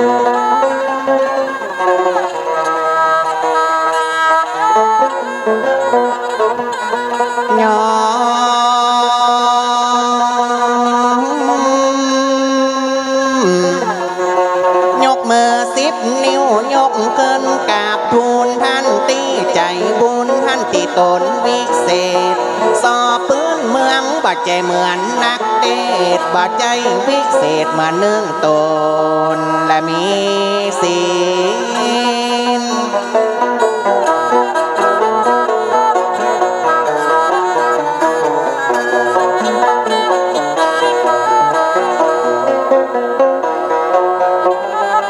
ຍອມ ຍົກມືສິບນິ້ວ ຍົກຂຶ້ນກາບທູນທ່ານທີ່ໃຈບຸນ ທ່ານທີ່ຕົນວິເສດ ສອບພື້ນເມືອງ ບໍ່ໃຈເໝືອນນັກເທດ ບໍ່ໃຈວິເສດມາເນີງຕົນ ແລະມີສິນ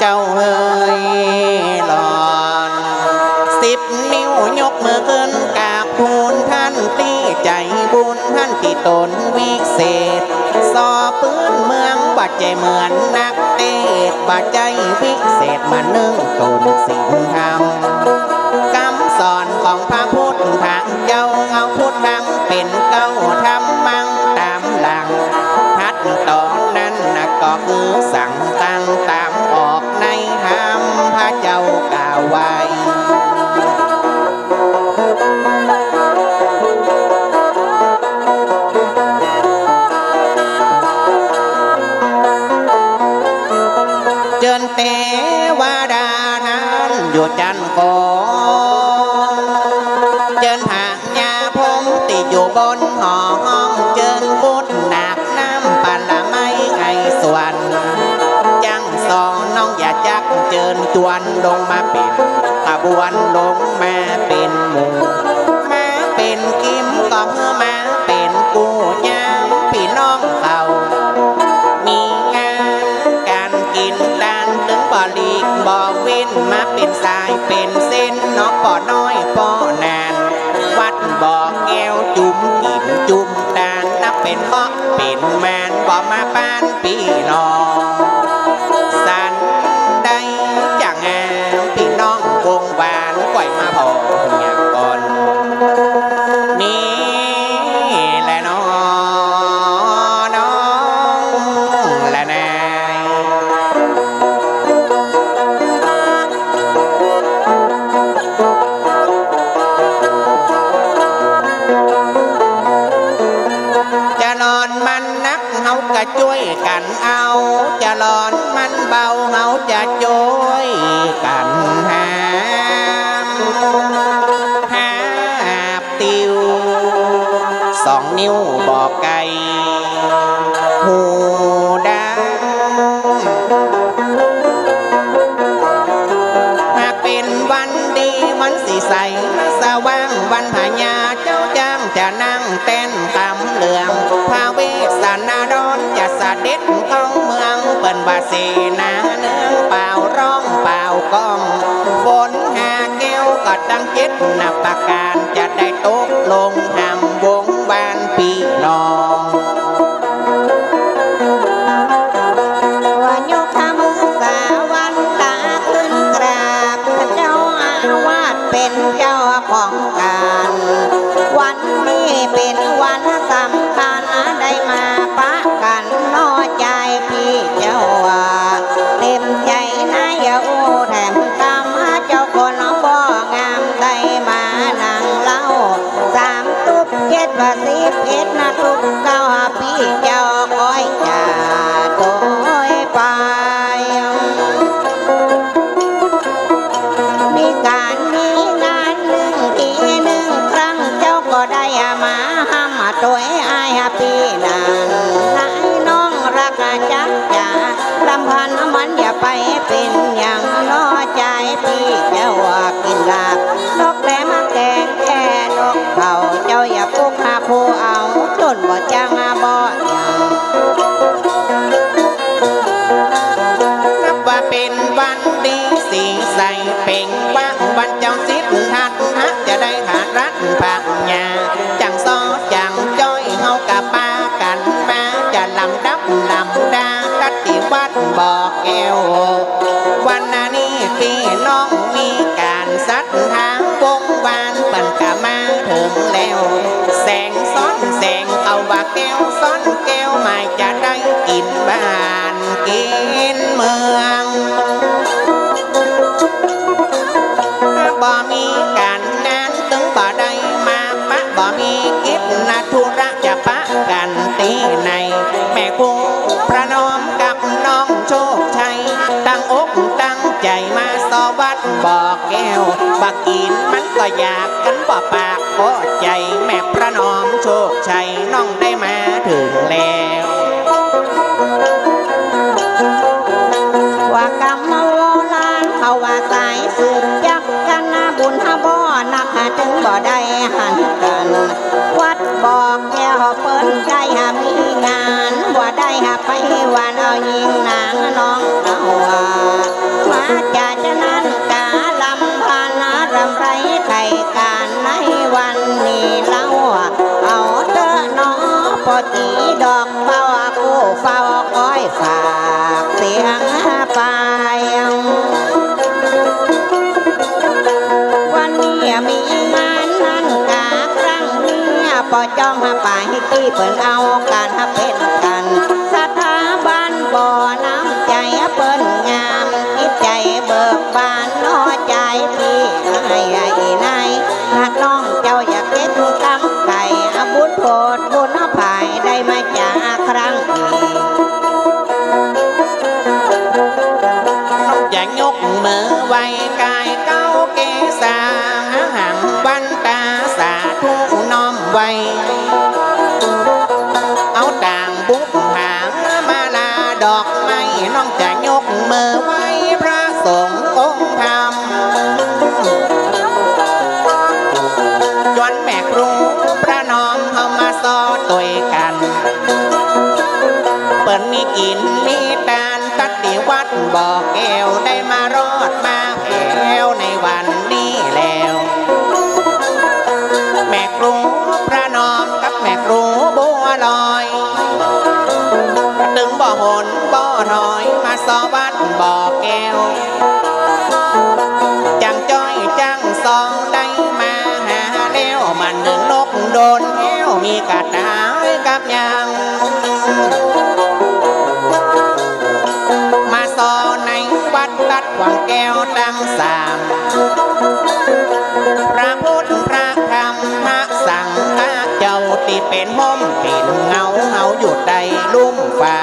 ເຈົ້າເອີຍຫຼອນ ສິບນິ້ວຍົກມືຂຶ້ນກາບທູນທ່ານທີ່ໃຈບຸນ ທ່ານທີ່ຕົນວິເສດ ສອບພື້ນເມືອງ ບໍ່ໃຈເໝືອນນັກເທດ ບໍ່ໃຈວິເສດມາເນີງຕົນສິນທຳ ຄຳສອນຂອງພະພຸດທະເຈົ້າ ເອົາພຸດທຳເປັນເກົ້າ ທຳມັງຕາມຫຼັງ ຖັດຕໍ່ນັ້ນນະກໍຄືສັງຄັງຕາມອອກໃນທຳ ພະເຈົ້າກ່າວໄວ້. ເຈີນເທວະດາທ່ານຢູ່ຈັນໂຄ ເຈີນພະຍາພົມທີ່ຢູ່ບົນຫໍຫ້ອງ ເຈີນພຸດນາກ ນ້ຳປາລະໄມໄອສວນ ຈັ່ງສອງນ້ອງຢ່າຈັກເຈີນຈວນ ລົງມາເປັນຂະບວນ ລົງມາເປັນໝູ່ ມາເປັນກິມກໍຄືມາເປັນຄູ່ຍາມ ພີ່ນ້ອງເຂົາມີງານການກິນການ ເຖິງບໍ່ຫຼີກບໍ່ເວັ້ນ ມາເປັນສາຍເປັນເສັ້ນ ເນາະ ພໍ່ນ້ອຍພໍ່ນານ ວັດບໍ່ແກ້ວ ຈຸມກິນຈຸມ ຕານນັບເປັນເພາະເປັນມານ ບໍ່ມາປານພີ່ນ້ອງ ສັນໃດຈະງາມ ພີ່ນ້ອງວົງວານ ຂ້ອຍມາພໍ້ເຮືອກ່ອນ ນີ້ແຫຼະໜໍ ນ້ອງລະນາຍ. ຈະຮ້ອນມັນໜັກ ເຮົາກະຊ່ວຍກັນເອົາ ຈະຮ້ອນມັນເບົາ ເຮົາຈະຊ່ວຍກັນຫາມ ຫາບຕິວ ສອງນິ້ວບໍ່ໄກ ຫູດັງ ຫາກເປັນວັນດີວັນສີໃສສະຫວ່າງ ວັນພະຍາເຈົ້າຈ້າງຈະນັ່ງແຕ່ນຄຳເຫຼືອງ ພະເວດສະນະດອນຈະສະເດັດເຂົ້າເມືອງ ເອີ້ນວ່າເສນາເໜືອງ ປ່າວຮ້ອງປ່າວກ້ອງ ຝົນຫ້າແກ້ວກໍຕັ້ງເຈັດນັບປະການ ຈະໄດ້ຕົກລົງຮ່ຳວົງວານພີ່ນ້ອງ ວ່າຍົກທຳສາວັນຕາຂຶ້ນກາບ ພະເຈົ້າອາວາດເປັນເຈົ້າຂອງການ ວັນນີ້ເປັນວັນສຳຄັນ ໄດ້ມາປະກັນ ນ້ອຍໃຈພີ່ເຈົ້າ ເຕັມໃຈນາຍໂອແຖມຄຳ ເຈົ້າຄົນບໍ່ງາມ ໄດ້ມານັ່ງເລົ່າ ສາມຕຸບເຈັດວ່າສິບເອັດນະ ຕຸບເກົ້າ ພີ່ເຈົ້າຄອຍຈາໂຕຍໄປ ມີການມີງານໜຶ່ງທີໜຶ່ງຄັ້ງ ເຈົ້າກໍໄດ້ມາຮ່ຳໂຕຍອ້າຍພີ່ນັ້ນ ນາຍນ້ອງລັກຈັກຈາ ລຳພັນມັນຢ່າໄປເປັນຫຍັງ ນ້ອຍໃຈພີ່ເຈົ້າກິນລາບ ນອກແຕ່ມາແກງແກ່ນົກເຂົາ ເຈົ້າຢ່າປຸກຫາຜູ້ເອົາ ຈົນບໍ່ຈັ່ງບໍ່ຫຍັງ ນັບວ່າເປັນວັນດີສີໃສເປັ່ງວ່າງ ວັນເຈົ້າສິດທັດ ຫາກຈະໄດ້ຫາລັດພະຍາ ຈັ່ງຊໍຈັ່ງຈ້ອຍ ເຮົາກະປາກັນມາ ຈະລຳດັບລຳດາ ກັດຕິວັດບໍ່ແກ້ວ ວັນນະນີ້ພີ່ນ້ອງມີການສັດທາ ວົງວານເພິ່ນກະມາເຖິງແລ້ວ ແສງຊ້ອນແສງ ເຂົາວ່າແກ້ວຊ້ອນແກ້ວ ໝາຍຈະໄດ້ກິນບ້ານກິນເມືອງ ໃຈມາສະຫວັດບໍ່ແກ້ວ ບັກກິນມັນກໍຢາກກັນບໍ່ປາກພໍໃຈ ແມ່ປະນອມໂຊກໄຊ ນ້ອງໄດ້ມາເຖິງແລ້ວ. ວ່າກຳໂບລານເຂົາວ່າສາຍສືບຈັກກັນ ບຸນຫາບໍ່ນັກ ເຖິງບໍ່ໄດ້ຫັນກັນ ວັດບໍ່ແກ້ວເພິ່ນໄດ້ຫາມີງານ ບໍ່ໄດ້ຫາໄປຫວານເອົາຍິງນາງນ້ອງເອົາ ມາຈາກຈະນັ້ນກາລຳພັນລຳໄພໄຂການໃນວັນນີ້ເລົ່າ ເອົາເທີເນາະ ພໍຈີດອກເປົ່າ ຜູ້ເຝົ້າຄອຍຝາກສຽງປາຍ ວັນນີ້ມີງານນັ້ນກາຄັ້ງນີ້ ພໍ່ຈອມປາຍ ທີ່ເພິ່ນເອົາການເປັນກັນ ສະຖາບັນບໍ່ນ້ຳໃຈເພິ່ນງາມ ຈິດໃຈເບີກບານເນາະ ໃຈພີ່ອ້າຍນາຍ ຫາກນ້ອງເຈົ້າຢາກເກັບກຳໄກ່ ອາ ບຸນໂພດບຸນພາຍ ໄດ້ມາຈາກຄັ້ງນີ້ ນ້ອງຈະຍົກມືໄຫວ້ກາຍເກົ້າເກສາ ຫາຫັງວັນຕາ ສາທຸນ້ອມໄຫວ້ ເອົາຕ່າງບຸກຫາມາລາດອກໄມ້ ນ້ອງຈະຍົກມືໄຫວ້ພະສົງອົງທຳ ຈວນແມ່ຄຣູປະນອມເຮົາມາຊໍໂຕຍກັນ ເປີດມີກິນມີທານ ຕັດຕິວັດບໍ່ແກ້ວ ໄດ້ມາລອດມາແຜວໃນວັນນີ້ແລ້ວ ແມ່ຄຣູປະນອມກັບແມ່ຄຣູບົວລອຍ ຕຶງບໍ່ຫົນບໍ່ຖອຍ ມາສະຫວັດບໍ່ແກ້ວ ຈັ່ງຈ້ອຍຈັ່ງຊອງໄດ້ມາຫາແລ້ວ ມາໜຶ່ງນົກໂດນແກ້ວ ມີກະຕ່າຍກັບຍາງ ມາຊໍໃນວັດຕັດຂວາງແກ້ວທັງສາມ ພະພຸດ ພະທຳ ພະສັງ ພະເຈົ້າ ທີ່ເປັນຮົ່ມເປັນເງົາ ເຮົາຢູ່ໃຕ້ລຸ່ມຟ້າ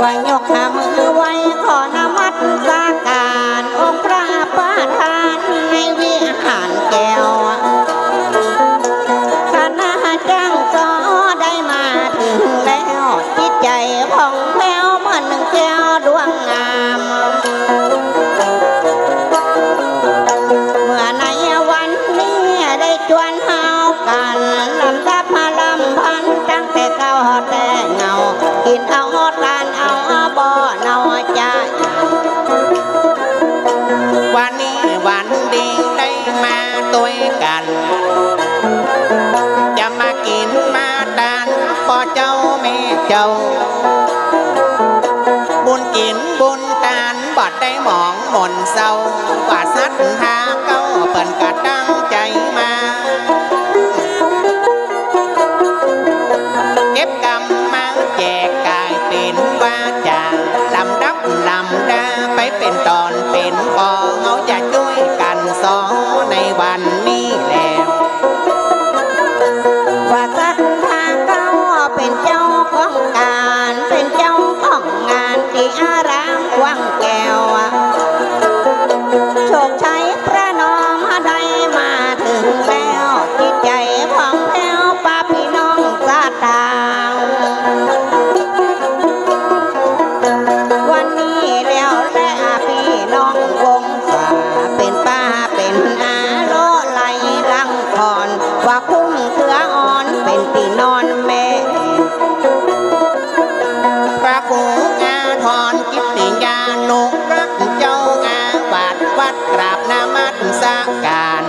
ວ່າຍົກຫາມືໄຫວ້ຂໍນະມັດສະການອົງພະປະທານໃນວິຫານແກ້ວ ຄະນະຈ້າງຊໍໄດ້ມາເຖິງແລ້ວ ຈິດໃຈຜ່ອງແຜ້ວເໝືອນໜຶ່ງແກ້ວດວງງາມ ເມື່ອໃນວັນນີ້ໄດ້ຈວນເຮົາກັນ ລຳດັບມາລຳພັນຕັ້ງແຕ່ເກົ່າແຕ່ເຫງົາ ກິນເອົາທານເອົາບໍ່ເນົາຈະ ວັນນີ້ວັນດີໄດ້ມາໂຕຍກັນ ຈະມາກິນມາທານພໍ່ເຈົ້າແມ່ເຈົ້າ ບຸນກິນບຸນທານບໍ່ໄດ້ໝອງໝົນເສົ້າ ວ່າສັດທາເກົ່າເພິ່ນກະຕັ້ງໃຈມາ ເກັບກຳມາແຈກກາຍເປັນວາຈາ ລຳດັບລຳດາໄປເປັນຕອນເປັນຂໍ້ ເຮົາຈະຊ່ວຍກັນສອນໃນວັນນີ້ແລ້ວ ວ່າສັດທາເກົ່າເປັນເຈົ້າຂອງການ ເປັນເຈົ້າຂອງງານທີ່ອາຣາມວັງແກ້ວ ໂຊກໄຊປະນອມໄດ້ມາເຖິງແລ້ວ ຈິດໃຈຜ່ອງແຜ້ວປະພີ່ນ້ອງສັດທາ ວັນນີ້ແລ້ວແລະພີ່ນ້ອງວົງສາ ເປັນປ້າເປັນອາເລາະໄຫຼຫຼັງຄອນ ວ່າຄຸ້ມເຄືອອ່ອນເປັນທີ່ນອນແມ່ ພະຄູອາທອນ ກິດຕິຍານຸລັກ ເຈົ້າອາວາດວັດກາບນະມັດສະການ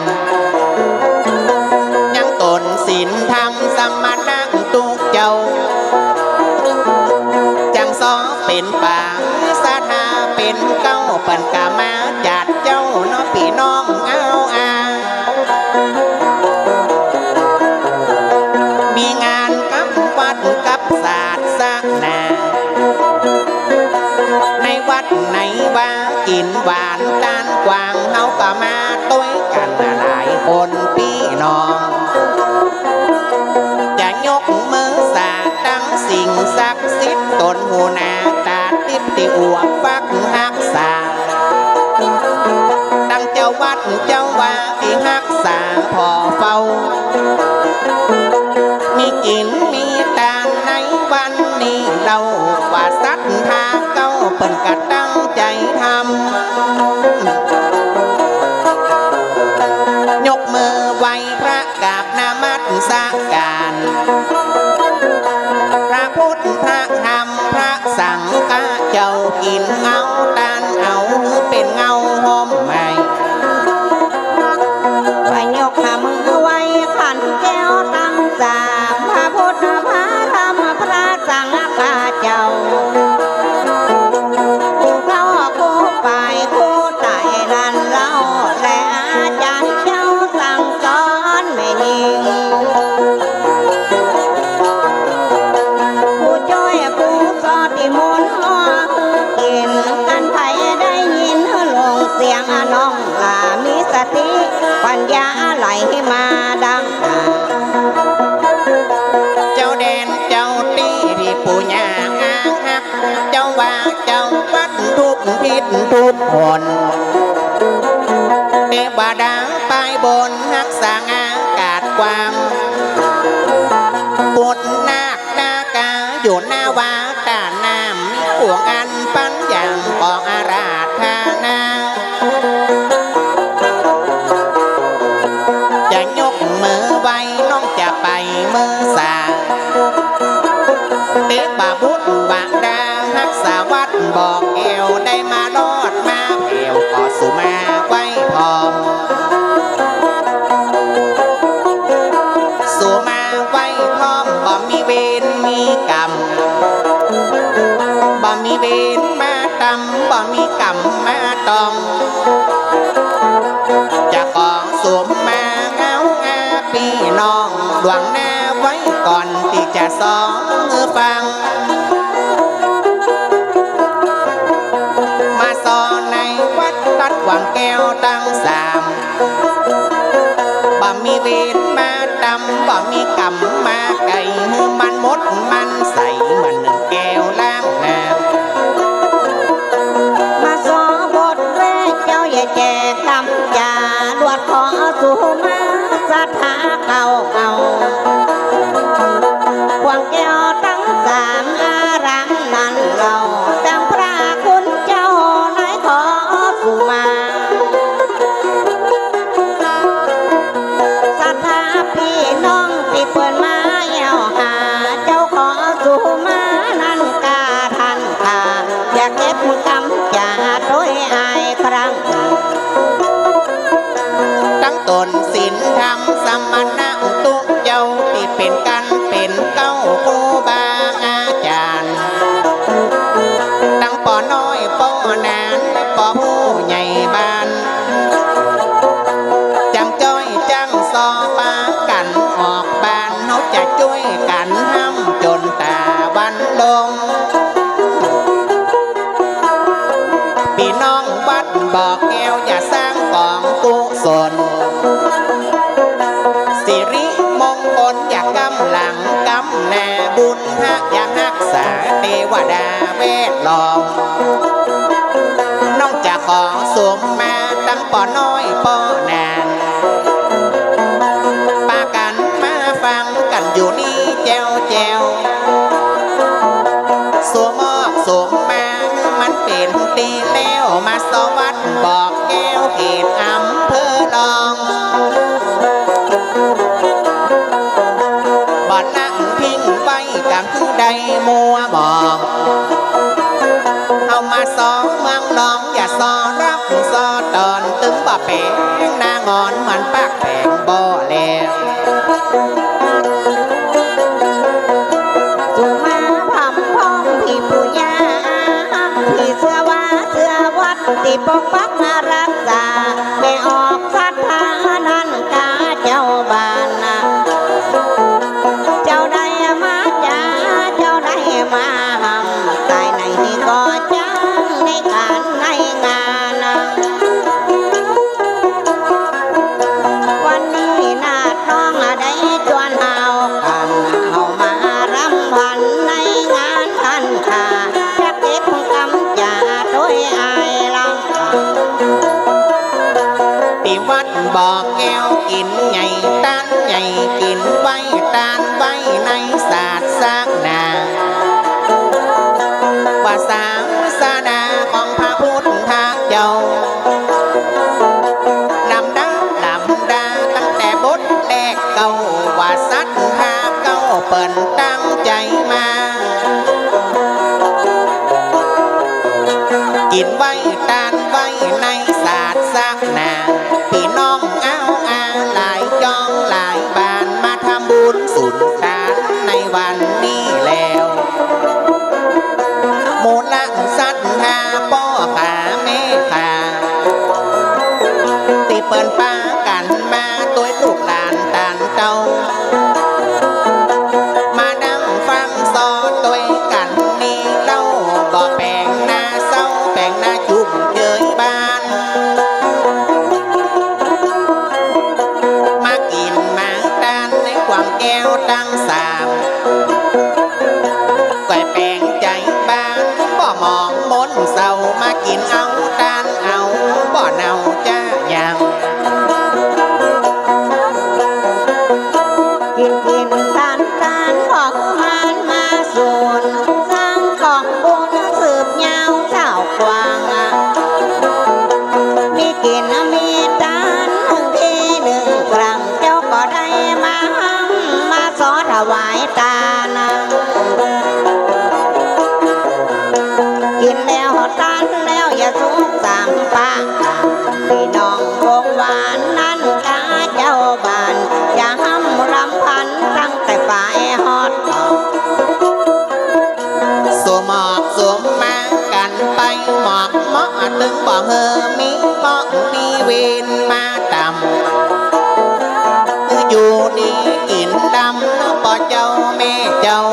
ຍັງຕົນສິນທຳສະມະນະທຸກເຈົ້າ ຈັ່ງຊອເປັນປາງ ສະຖາເປັນເກົ້າ ເພິ່ນກະມາຈັດເຈົ້າເນາະ ພີ່ນ້ອງເອົາອາ ມີງານກັບວັດກັບສາສະໜາ ໃນວັດໃນວາກິນຫວານທານກວ້າງ ເຮົາກໍມາໂຕຍກັນຫຼາຍຄົນພີ່ນ້ອງ ຈະຍົກມືສາຕັ້ງສິ່ງສັກສິດ ຕົນຫູນາຕາ ຕິດທີ່ອວກຟັກຮັກສາ ຕັ້ງເຈົ້າວັດເຈົ້າວາທີ່ຮັກສາພໍ່ເຝົ້າ ມີກິນມີທານໃນວັນນີ້ເລົ່າ ວ່າສັດທາເກົ່າເພິ່ນກະຕັ້ງໃຈທຳ ຍົກມືໄຫວ້ພະ ກາບນະມັດສະການ ພະພຸດ ພະທຳ ພະສັງຄະເຈົ້າ ກິນເອົາທານເອົາ ເປັນເງົາຮົ່ມໄມ້ ຂ້ອຍຍົກມືໄຫວ້ຂັນແກ້ວທັງສາມ ພະພຸດ ພະທຳ ພະສັງຄະເຈົ້າ ຄູເກົ່າຄູປາຍຄູຕາຍນັ້ນເລົ່າ ແລະອາຈານເຈົ້າສັ່ງ ສອນແມ່ຍິງ ຜູ້ຈ່ອຍຜູ້ຊອດທີ່ມົນຮໍຄືກິນ ຄັນໃຜໄດ້ຍິນລົງສຽງ ນ້ອງຫຼ້າມີສະຕິ ປັນຍາໄຫຼມາດັງໜ້າ ເຈົ້າແດນເຈົ້າຕີທີ່ປູ່ຍ່າອາງຮັກ ເຈົ້າວ່າເຈົ້າວັດທຸກທິດທຸກຫົນ ເທວະດາປາຍບົນຮັກສາງາກາດກວ້າງ ປຸດນາກນາກາຢູ່ໜ້າວາຕານ້ຳ ມີຂວງອັນປັນຢ່າງຂໍອາລາທະນາ ຈະຍົກມືໄຫວ້ ນ້ອງຈະໄປເມືອສາ ເທວະບຸດວະດາຮັກສາວັດບໍ່ແກ້ວ ໄດ້ມາລອດມາແຜ່ວ ຂໍສຸມາໄຫວ້ພ້ອມ ສຸມາໄຫວ້ພ້ອມ ບໍ່ມີເວນມີກຳ ບໍ່ມີເວນມາຕຳ ບໍ່ມີກຳມາຕ້ອງ ຈະຂໍສຸມາເອົາອາພີ່ນ້ອງ ລ່ວງໜ້າໄວ້ກ່ອນທີ່ຈະສອງຟັງ ມາຊອໃນວັດຕັດຫວ່າງແກ້ວທັງສາມ ບໍ່ມີເວນມາຕຳ ບໍ່ມີກຳມາໄກ່ ໃຫ້ມັນໝົດມັນໃສ ເໝືອນໜຶ່ງແກ້ວລ້າງນ້ຳ ມາຊອບົດແລກເຈົ້າຢ່າແຈກກຳຈາ ລວດຂໍສຸມາສັດທາເກົ່າເອົາ ຂວາງແກ້ວທັງສາມອາຣາມນັ້ນເລົ່າ ດັ່ງພະຄຸນເຈົ້ານາຍຂໍສຸມາ ສັດທາພີ່ນ້ອງທີ່ເພິ່ນມາແອວຫາ ເຈົ້າຂໍສຸມານັ້ນກາທ່ານຂ້າ ຢ່າເກັບກຳຈາໂດຍອາຍຄັ້ງ ຕັ້ງຕົນສິນທຳສະມະນະອຸຕຸເຈົ້າ ທີ່ເປັນກັນເປັນເກົ້າຄູບາອາຈານ ຕັ້ງປໍນ້ອຍປໍນານ ປໍຜູ້ໃຫຍ່ບ້ານ ຈັ່ງຈ້ອຍຈັ່ງຊໍປາກັນອອກບ້ານ ເຮົາຈະຊ່ວຍກັນຫ້ຳຈົນຕາວັນລົງ ພີ່ນ້ອງວັດບໍ່ແກ້ວຢ່າສ້າງກອງກຸສົນ ສິລິມົງຄົນຢ່າກຳຫຼັງກຳໜ້າ ບຸນພະຢ່າຮັກສາເທວະດາແວດລ້ອມ ນ້ອງຈະຂໍສົມມາທັງປໍນ້ອຍປໍນານ ປາກັນມາຟັງກັນຢູ່ນີ້ແຈ່ວແຈ່ວ ສົມອອກສົມມາ ມັນເປັນຕີແລ້ວ ມາສະຫວັດບອກແກ້ວ ເຂດອຳເພີລອງ ບໍ່ນັ່ງພິງໄວ້ກະຄືໄດ້ມົວໝອງ ເຮົາມາຊອເມືອງລອງ ຢ່າຊອຮັບຊອຕອນ ຕຶງບໍ່ແປງໜ້າງອນ ມັນປາກແປງບໍ່ແລ ສຸມາພຳພ້ອມທີ່ປູ່ຍ່າຮັກ ທີ່ເຊື່ອວ່າເຊື່ອວັດ ທີ່ປົກປັກມາຮັກສາ ແມ່ອອກສັດທານັ້ນກາເຈົ້າບ້ານນະ ເຈົ້າໄດ້ມາຈາ ເຈົ້າໄດ້ມາຫ້ຳ ຕາຍໃນກໍຈ້າງໃນການໃນງານ ວັນນີ້ນາດນ້ອງໄດ້ຈວນຫາວກັນ ເຮົາມາລຳພັນໃນງານຄັນຄາ ຈະເກັບ ບໍ່ແກ້ວກິນໃຫຍ່ ທານໃຫຍ່ກິນໄວ ທານໄວໃນສາສະໜາ ວ່າສາສະໜາຂອງພະພຸດທະເຈົ້າ ລຳດັບລຳດາຕັ້ງແຕ່ບົດແລກເກົ້າ ວ່າສັດທາເກົ້າເພິ່ນຕັ້ງໃຈມາ ກິນໄວ ທານໄວໃນສາສະໜາ ພີ່ນ້ອງອາວອາຫຼາຍຈອງຫຼາຍບ້ານ ມາທຳບຸນສຸນທານໃນວັນນີ້ແລ້ວ ມູນລະສັດທາພໍ່ຂ້າແມ່ຂ້າ ທີ່ເພິ່ນພາກັນມາໂດຍລູກຫຼານຕານເຕົ້າ ມານັ່ງຟັງຊໍໂດຍກັນນີ້ເລົ່າ ບໍ່ແປງໜ້າເສົ້າ ແປງໜ້າຈຸ້ມເຈີຍບ້ານ ມາກິນມາທານໃນຄວາມແກ້ວທັງສາມ ກ້ອຍແປງໃຈບ້ານ ບໍ່ມອງມົນເສົ້າ ມາກິນເອົາທານເອົາ ບໍ່ເນົ່າຈະຫຍັງ ກິນກິນທານທານ ຂອງມານມາສູນ ສ້າງກອງບຸນສືບຍາວຊາວກວ້າງ ມີກິນມີທານໜຶ່ງທີໜຶ່ງຄັ້ງ ເຈົ້າກໍໄດ້ມາຮ່ຳມາຊໍຖວາຍທານ ກິນແລ້ວທານແລ້ວຢ່າສຸກສາມປະ ພີ່ນ້ອງວົງວານນັ້ນ ຂ້າເຈົ້າບ້ານ ຢ່າຮ່ຳລຳພັນ ຕັ້ງແຕ່ຝ່າຍຮອດ ສົມອອກສົມມາກັນໄປ ໝອກເໝາະ ເຖິງບໍ່ເຫີມີເໝາະມີເວນມາຕ່ຳ ຢູ່ດີກິນດຳ ພໍ່ເຈົ້າແມ່ເຈົ້າ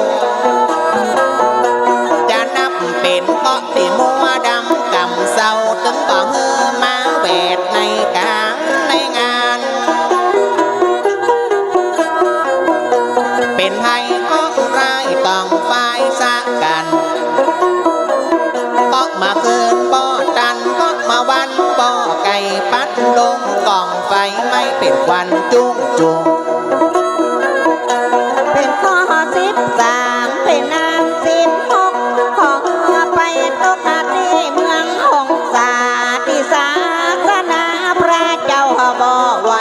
ຈະນັບເປັນເຄາະທີ່ມົວດຳກຳເຊົາ ເຖິງບໍ່ເຫີມາແວດໃນການໃນງານ ເປັນໄພເຄາະຮ້າຍຕ້ອງຟາຍສະກັນ ເຄາະມາຄືນບໍ່ທັນ ເຄາະມາວັນບໍ່ໄກ ປັດລົງກອງໄຟໄໝ້ເປັນຄວັນຈຸ້ງຈຸງ ເປັນຂໍ້ສິບສາມ ເປັນນ້ຳສິບຫົກ ຂໍເຮືອໄປຕົກທີ່ເມືອງຫົງສາ ທີ່ສາສະໜາພຣະເຈົ້າບໍ່ໄຫວ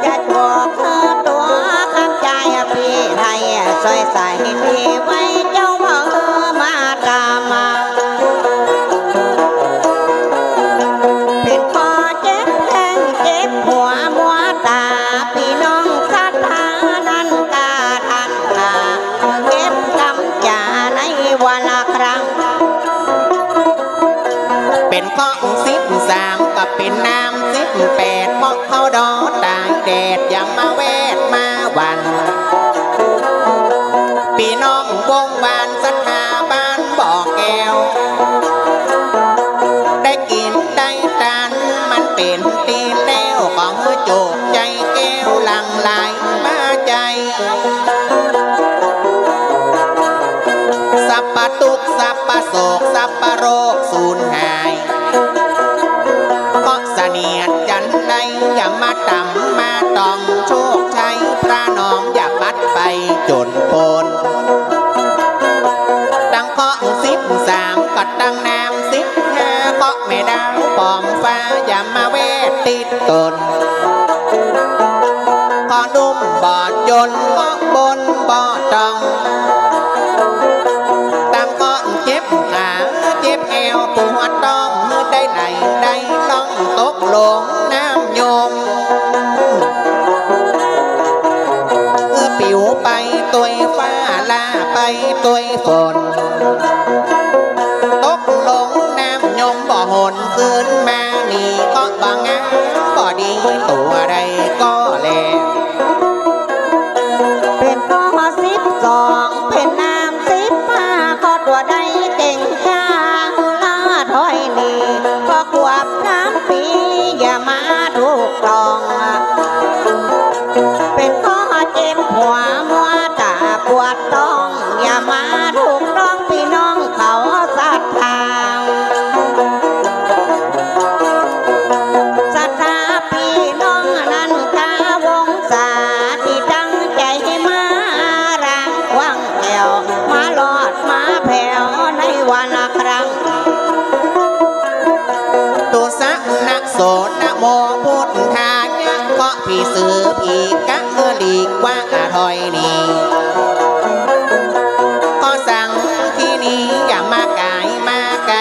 ຈະຈວກເຮືອຕົວຄຳຈາຍພີ່ໄທ ຊ່ອຍສາຍທີ່ໄວ້ເຈົ້າເມືອມາຕາມ ເປັນຂໍ້ເຈັບແຂ້ງເຈັບຫົວມົວຕາ ພີ່ນ້ອງສັດທານັ້ນກາທັນກາ ເກັບກຳຈາໃນວັນລະຄັ້ງ ເປັນເຄາະສິບສາມ ກໍເປັນນ້ຳສິບແປດ ເພາະເຂົາດອຕາຍແດດ ຢ່າມາແວດມາວັນ ພີ່ນ້ອງວົງວານສັດທາບ້ານບໍ່ແກ້ວ ໄດ້ກິນໄດ້ທານ ມັນເປັນຕີແລ້ວ ຂໍເຮີໂຈກໃຈແກ້ວຫຼັ່ງໄຫຼມາໃຈ ສັບພະທຸກສັບພະໂສກສັບພະໂລກສູນຫາຍ ເພາະສະເໜຽດຈັນໄລ ຢ່າມາຕຳມາຕ້ອງໂຊກໄຊ ພຣະນ້ອງຢ່າປັດໄປຈົນພົ້ນ ຕັ້ງເຄາະສິບສາມ ກໍຕັ້ງນ້ຳສິບຫ້າ ເຄາະແມ່ດາວປ້ອງຟ້າ ຢ່າມາແວດຕິດຕົນ ຂໍໜຸ່ມບໍ່ຈົນ ເຄາະບົນບໍ່ຕ້ອງ ຕັ້ງເຄາະເຈັບຂາ ເຈັບແອວ ປວດທ້ອງ ໄດ້ໄຫຼໄດ້ລ່ອງ ຕົກລົງນ້ຳຍົມ ເອີ ປິວໄປໂຕຍຟ້າ ລາໄປໂຕຍຝົນ ຕົກລົງນ້ຳຍົມ ບໍ່ຫົນຄືນມານີ້ ເພາະບໍ່ງາມບໍ່ດີໂຕ ອຍນີ້ ຂໍສັ່ງທີ່ນີ້ຢ່າມາກາຍມາໄກ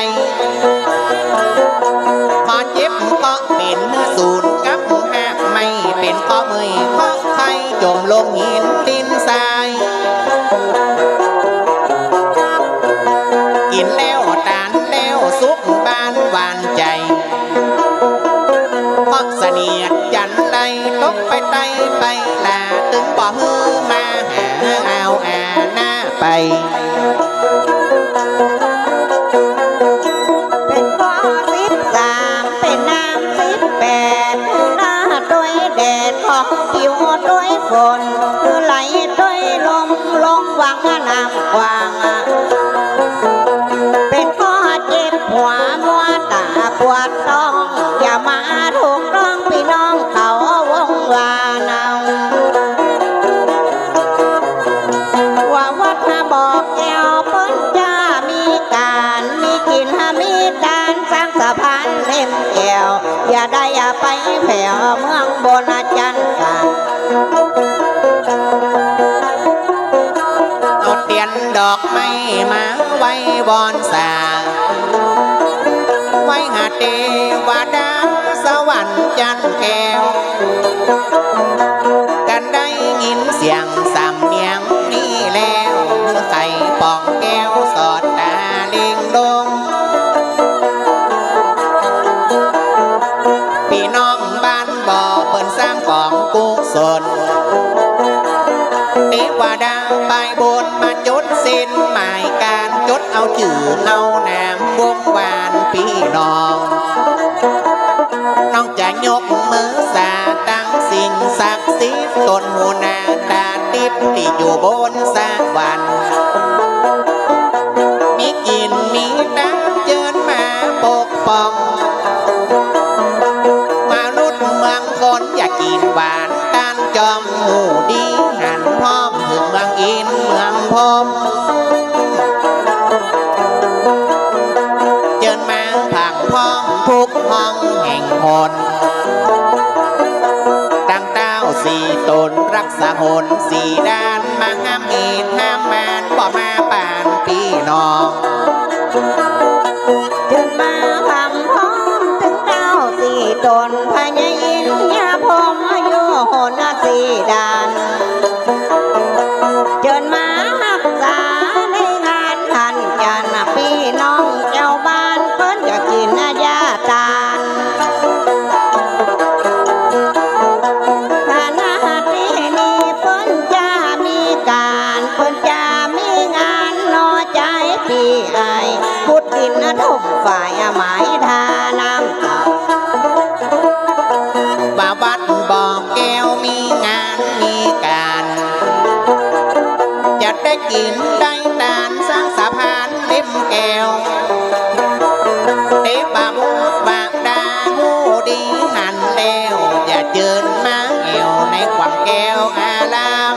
ຂໍເຈັບເຄາະເປັນສູນກັບຮາກໄມ້ ເປັນເຄາະເມື່ອຍເຄາະໄຂ້ ຈົມລົງຫີນດິນຊາຍ ກິນແລ້ວຕານແລ້ວສຸກບານຫວານໃຈ ເພາະສະເໜຽດຈັນໄລຕົກໄປໃຕ້ໄປລາ ຕຶງບໍ່ຮືມາຫາອາວອານາໄປ ເປັນຂໍ້ສິບສາມ ເປັນນ້ຳສິບແປດ ໜ້າໂດຍແດດ ຂອງປິວໂດຍຝົນ ໄຫຼໂດຍລົມ ລົງວັງນ້ຳກວ້າງ ເປັນຂໍ້ເຈັບຫົວມົວຕາປວດທ້ອງ ຢ່າມາທຸກຮ້ອງພີ່ນ້ອງເຂົາວົງວານ ວ່າວັດນະບໍ່ແກ້ວເພິ່ນຈະມີການ ມີກິນ ມີທານ ສ້າງສະພານເຫຼັ້ມແກ້ວ ຢ່າໄດ້ໄປແຜ່ວເມືອງບົນຈັນກາ ເອົາຕຽນດອກໄມ້ມາໄວ້ວອນສາ ໄວ້ຫາເທວະດາສະຫວັນຈັນແກ້ວ ຄັນໄດ້ຍິນສຽງສຳນຽງນີ້ແລ້ວ ໄຂ້ປ່ອງແກ້ວສອດຕາເລັງລົງ ພີ່ນ້ອງບ້ານບໍ່ເພິ່ນສ້າງກອງກຸສົນ ເທວະດາຝ່າຍບຸນມາຈົດເຊັນໝາຍການ ຈົດເອົາຊື່ເອົານາມວົງວານພີ່ນ້ອງ ນ້ອງຈະຍົກມືສາຕັ້ງສິ່ງສັກສິດ ຕົນຫົວໜ້າຕາຕິດທີ່ຢູ່ບົນສະຫວັນ ມີກິນມີຕາເຈີນມາປົກ ປ້ອງ ມະນຸດເມືອງຄົນ ຢາກກິນຫວານຕານຈອມ ຮູ້ດີຫັນພ້ອມ ເຖິງເມືອງອິນເມືອງພົມ ເຈີນມາພັງພ້ອມທຸກຫ້ອງແຫ່ງຫົນ ຕັ້ງທ້າວສີ່ຕົນ ລັກສະຫົນສີ່ດ້ານ ມາຫ້າມເອດຫ້າມມານ ບໍ່ມາປານພີ່ນ້ອງ ເຊີນມາພຳພ້ອມເຖິງທ້າວສີ່ຕົນ ພະຍາອິນຍາພົມຢູ່ຫົນສີ່ດ້ານ ເຊີນມາຮັກສາໃນງານທັນຈັນ ພີ່ນ້ອງເຈົ້າບ້ານເພິ່ນຈະກິນຍາທານ ຖານະທີ່ນີ້ເພິ່ນຈະມີການ ເພິ່ນຈະມີງານໜໍ່ໃຈ ພີ່ອ້າຍ ຂຸດດິນຖົມຝາຍ ອາໄມທານ້ຳເຕົາ ວ່າວັດບໍ່ແກ້ວມີງານມີການ ຈະໄດ້ກິນໄດ້ທານ ສ້າງສະພານເຫຼັ້ມແກ້ວ ເທວະບຸດວະດາຮູ້ດີຫັ້ນແລ້ວ ຢ່າເຈີນມາແອວໃນຂວັງແກ້ວອາລາມ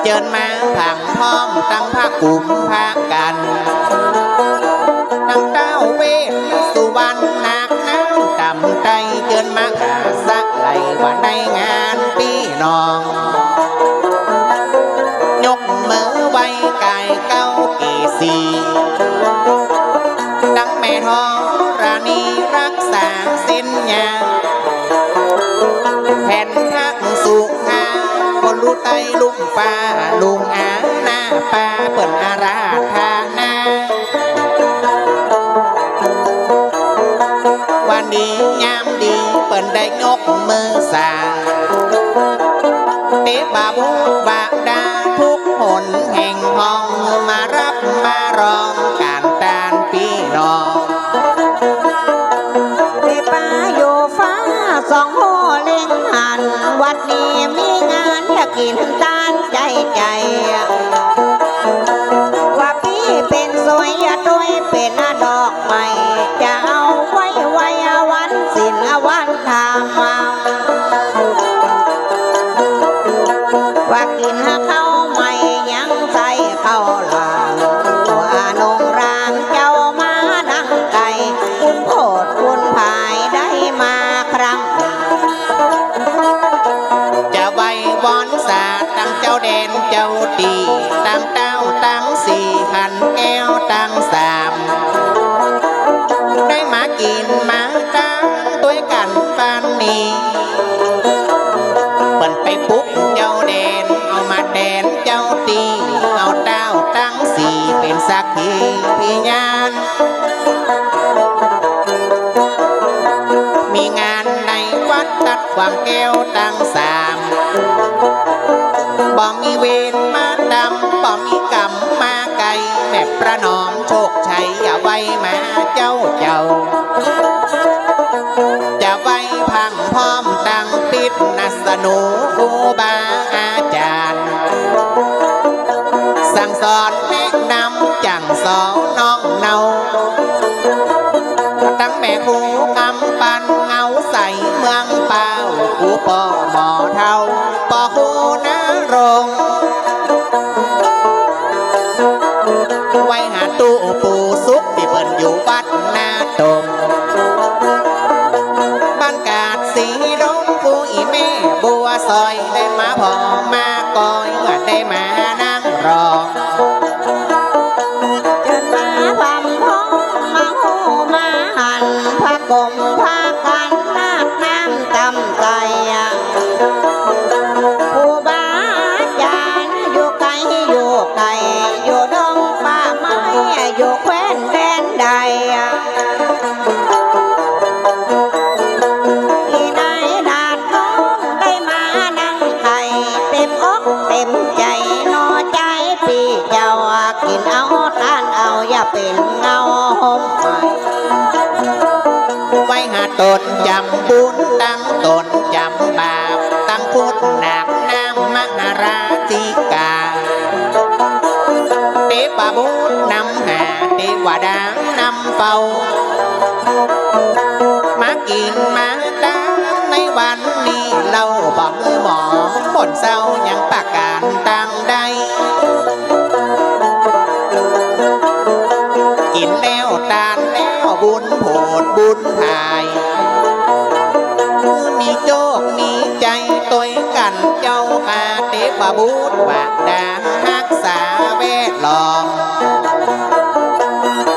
ເຈີນມາພັງພ້ອມທັງພະກຸມພະກັນ ທັງທ້າວເວດສຸວັນນາກນ້ຳຕຳໄຕ້ ເຈີນມາອາສະໄຫຼວ່າໃນງານພີ່ນ້ອງ ຍົກມືໄຫວ້ກາຍເກົ້າເກສີ ທັງແມ່ທໍລະນີລັກສາເສັ້ນຍາ ແຜ່ນພະສຸທາ ຄົນລຸໃຕ້ລຸງຟ້າ ລຸງອາໜ້າປ່າ ເພິ່ນອາລາທະນາ ວັນດີຍາມດີເພິ່ນໄດ້ຍົກມືສາ ເທວະບຸດວະດາທຸກຫົນແຫ່ງຫ້ອງ ມາຮັບມາຮອງການຕ້ານພີ່ນ້ອງ ເທວະຢູ່ຟ້າສອງຮູ້ເລັງຫັນ ວັດນີ້ມີງານຢາກກິນທານໃຈໃຈ ວ່າພີ່ເປັນສວຍ ໂດຍເປັນດອກໄມ້ ຈະເອົາໄວ້ໄວ້ວັນສິນວັນທຳ ວ່າກິນເຂົ້າໃໝ່ຍັງໃສ່ເຂົ້າຫຼາມ ວ່ານົງຣາມເຈົ້າມາດັ່ງໄກ ບຸນໂພດບຸນພາຍໄດ້ມາຄັ້ງ ທັງສາມ ໄດ້ມາກິນມາທານດ້ວຍກັນປານນີ້ ເພິ່ນໄປປຸກເຈົ້າແດນ ເອົາມາແທນເຈົ້າຕີ ເອົາທ້າວທັງສີ່ເປັນສັກຂີພະຍານ ມີງານໃນວັດທັດຂວາງແກ້ວທັງສາມ ບໍ່ມີເວນມາທຳ ບໍ່ມີກຳມາໄກ່ ແມ່ປະນອມໂຊກໄຊ ຢ່າໄຫວ້ມາເຈົ້າເຈົ້າ ຈະໄຫວ້ພັງພ້ອມຕັ້ງປິດນະສະໜູ ຄູບາອາຈານ ສັ່ງສອນແນະນຳ ຈັ່ງສອງນ້ອງເນົາ ທັງແມ່ຄູຄຳປັນເງົາໃສເມືອງປ່າວ ຄູປໍໝໍເຖົ້າ ປໍຄູນາລົງ ໄວ້ຫາຕູ້ປູສຸກ ທີ່ເພິ່ນຢູ່ວັດນາຕົມ ບ້ານກາດສີດົງ ຄູອີ່ແມ່ບົວຊອຍ ໄດ້ມາພໍ້ມາກອຍ ເມື່ອໄດ້ມານັ່ງລໍ ຈົນມາພຳພ້ອມມາຮູ້ມາຫັນ ພະກົມພະກັນນາກນ້ຳຕຳໄຕ ຄູບາອາຈານຢູ່ໄກຢູ່ໄກ ຢູ່ດົງປ່າໄມ້ ຢູ່ແຄວ້ນແດນໃດ ອີ່ນາຍດາດນ້ອງໄດ້ມານັ່ງໄຂ່ ເຕັມອົກເຕັມໃຈ ໜໍ່ໃຈພີ່ເຈົ້າ ກິນເອົາທານເອົາ ຢ່າເປັນເງົາຫົ່ມໄໝ ໄວ້ຫາຕົນຈຳບຸນ ຕັ້ງຕົນຈຳບາບ ຕັ້ງຄຸນນາກນ້ຳມະຫາລາຊິກາ ເທບະບູດນຳຫາ ເທວະດານຳເຝົ້າ ມາກິນມາທານໃນວັນນີ້ ເຫຼົ້າບໍ່ມີໝໍ ຄົນເຊົາຍັງປະການຕັ້ງໄດ້ ກິນແລ້ວທານແລ້ວບຸນໂຜດບຸນພາຍ ຄືມີໂຈກມີໃຈໂຕຍກັນເຈົ້າຂ້າ ເທບະບູດວາດາຮັກສາແວດລ້ອມ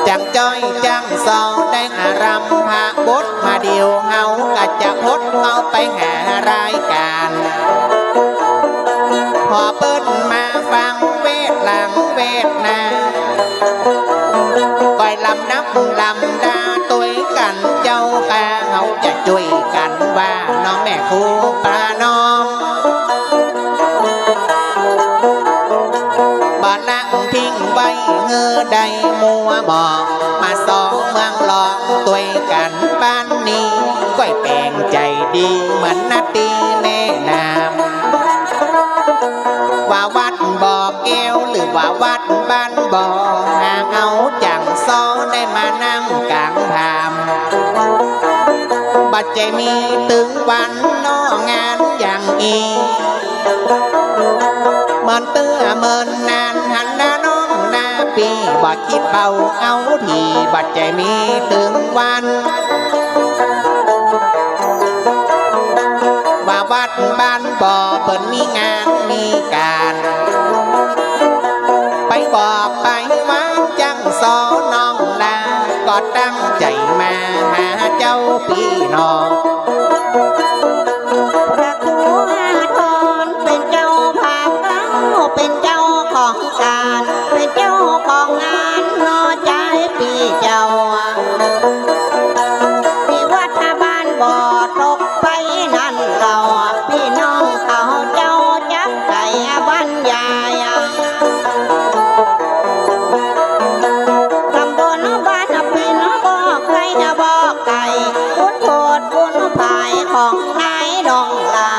ຈັ່ງຈ້ອຍຈັ່ງຊອໄດ້ອາລຳພະບົດ ມາດຽວເຮົາກະຈະພົດເອົາໄປຫາລາຍການ ພໍເພິ່ນມາຟັງເວດຫຼັງເວດໜ້າ ກອຍລຳດັບລຳດາໂຕຍກັນເຈົ້າຂ້າ ເຮົາຈະຈຸ້ຍກັນວ່າ ນ້ອງແມ່ຄູປານ້ອງ ບໍ່ລະຖິ້ມໄວ້ເຫື່ອໃດມົວໝອງ ມາສອງເມືອງລອງໂຕຍກັນບ້ານນີ້ ກອຍແປງໃຈດີເໝືອນນາຕີແມ່ນ້ຳ ວ່າວັດບໍ່ແກ້ວ ຫຼືວ່າວັດບ້ານບໍ່ ຫາເອົາຈັ່ງຊອໄດ້ມານັ່ງກາງພາມ ບັດໃຈມີຕຶງວັນນອກງານຢ່າງອີ ເມີນເຕີເມີນນານ ຫັນໜ້ານ້ອງໜ້າປີ ບໍ່ຄິດເປົ່າເອົາທີ ບັດໃຈມີຕຶງວັນ ວ່າວັດບ້ານບໍ່ເພິ່ນມີງານມີການ ໄປບອກໄປຫວານຈັ່ງຊອນ້ອງລາ ກໍຕັ້ງໃຈມາຫາເຈົ້າພີ່ນ້ອງ ພະຄູອາທອນເປັນເຈົ້າພາບເອົາ ເປັນເຈົ້າຂອງການ ເປັນເຈົ້າຂອງງານ ໜໍ່ໃຈພີ່ເຈົ້າ ທີ່ວັດບ້ານບໍ່ຕົກໄປນັ້ນເຫຼົ່າ ພີ່ນ້ອງເຂົາເຈົ້າຈັກໄດ້ບັນຍາຍ ຕຳບົນບ້ານປິນບໍ່ໄກບໍ່ໄກ ບຸນໂທດບຸນພາຍຂອງນາຍນ້ອງລາ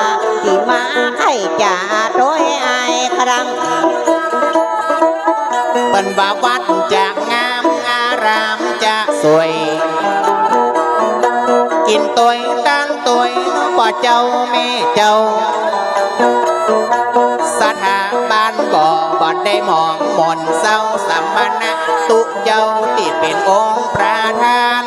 ທີ່ມາໄຂ້ຈາໂດຍອ້າຍຄະລັງ ເພິ່ນວ່າວັດຈະງາມອາລາມຈະສວຍ ກິນໂຕຍຕານໂຕຍ ພໍ່ເຈົ້າແມ່ເຈົ້າ ສະຖາບັນບໍ່ ບໍ່ໄດ້ມອງມົນເສົ້າ ສະມະນະຕຸເຈົ້າທີ່ເປັນອົງປະທານ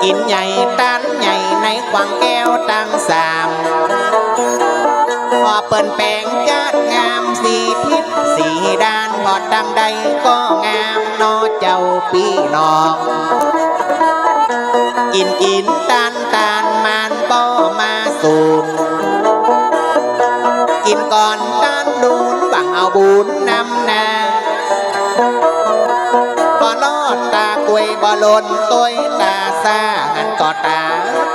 ກິນໃຫຍ່ຕານໃຫຍ່ໃນຂວາງແກ້ວທັງສາມ ພໍເພິ່ນແປງຈາດງາມສີທິດສີ ຕັ້ງໃດກໍງາມເນາະເຈົ້າພີ່ນ້ອງ ກິນກິນຕານຕານມານບໍ່ມາສູນ ກິນກ່ອນຕານດູນຫວັງເອົາບຸນນຳໜ້າ ບໍ່ລອດຕາກວຍບໍ່ຫຼົ່ນຕົວຕາສາ ຫັ້ນກໍຕາ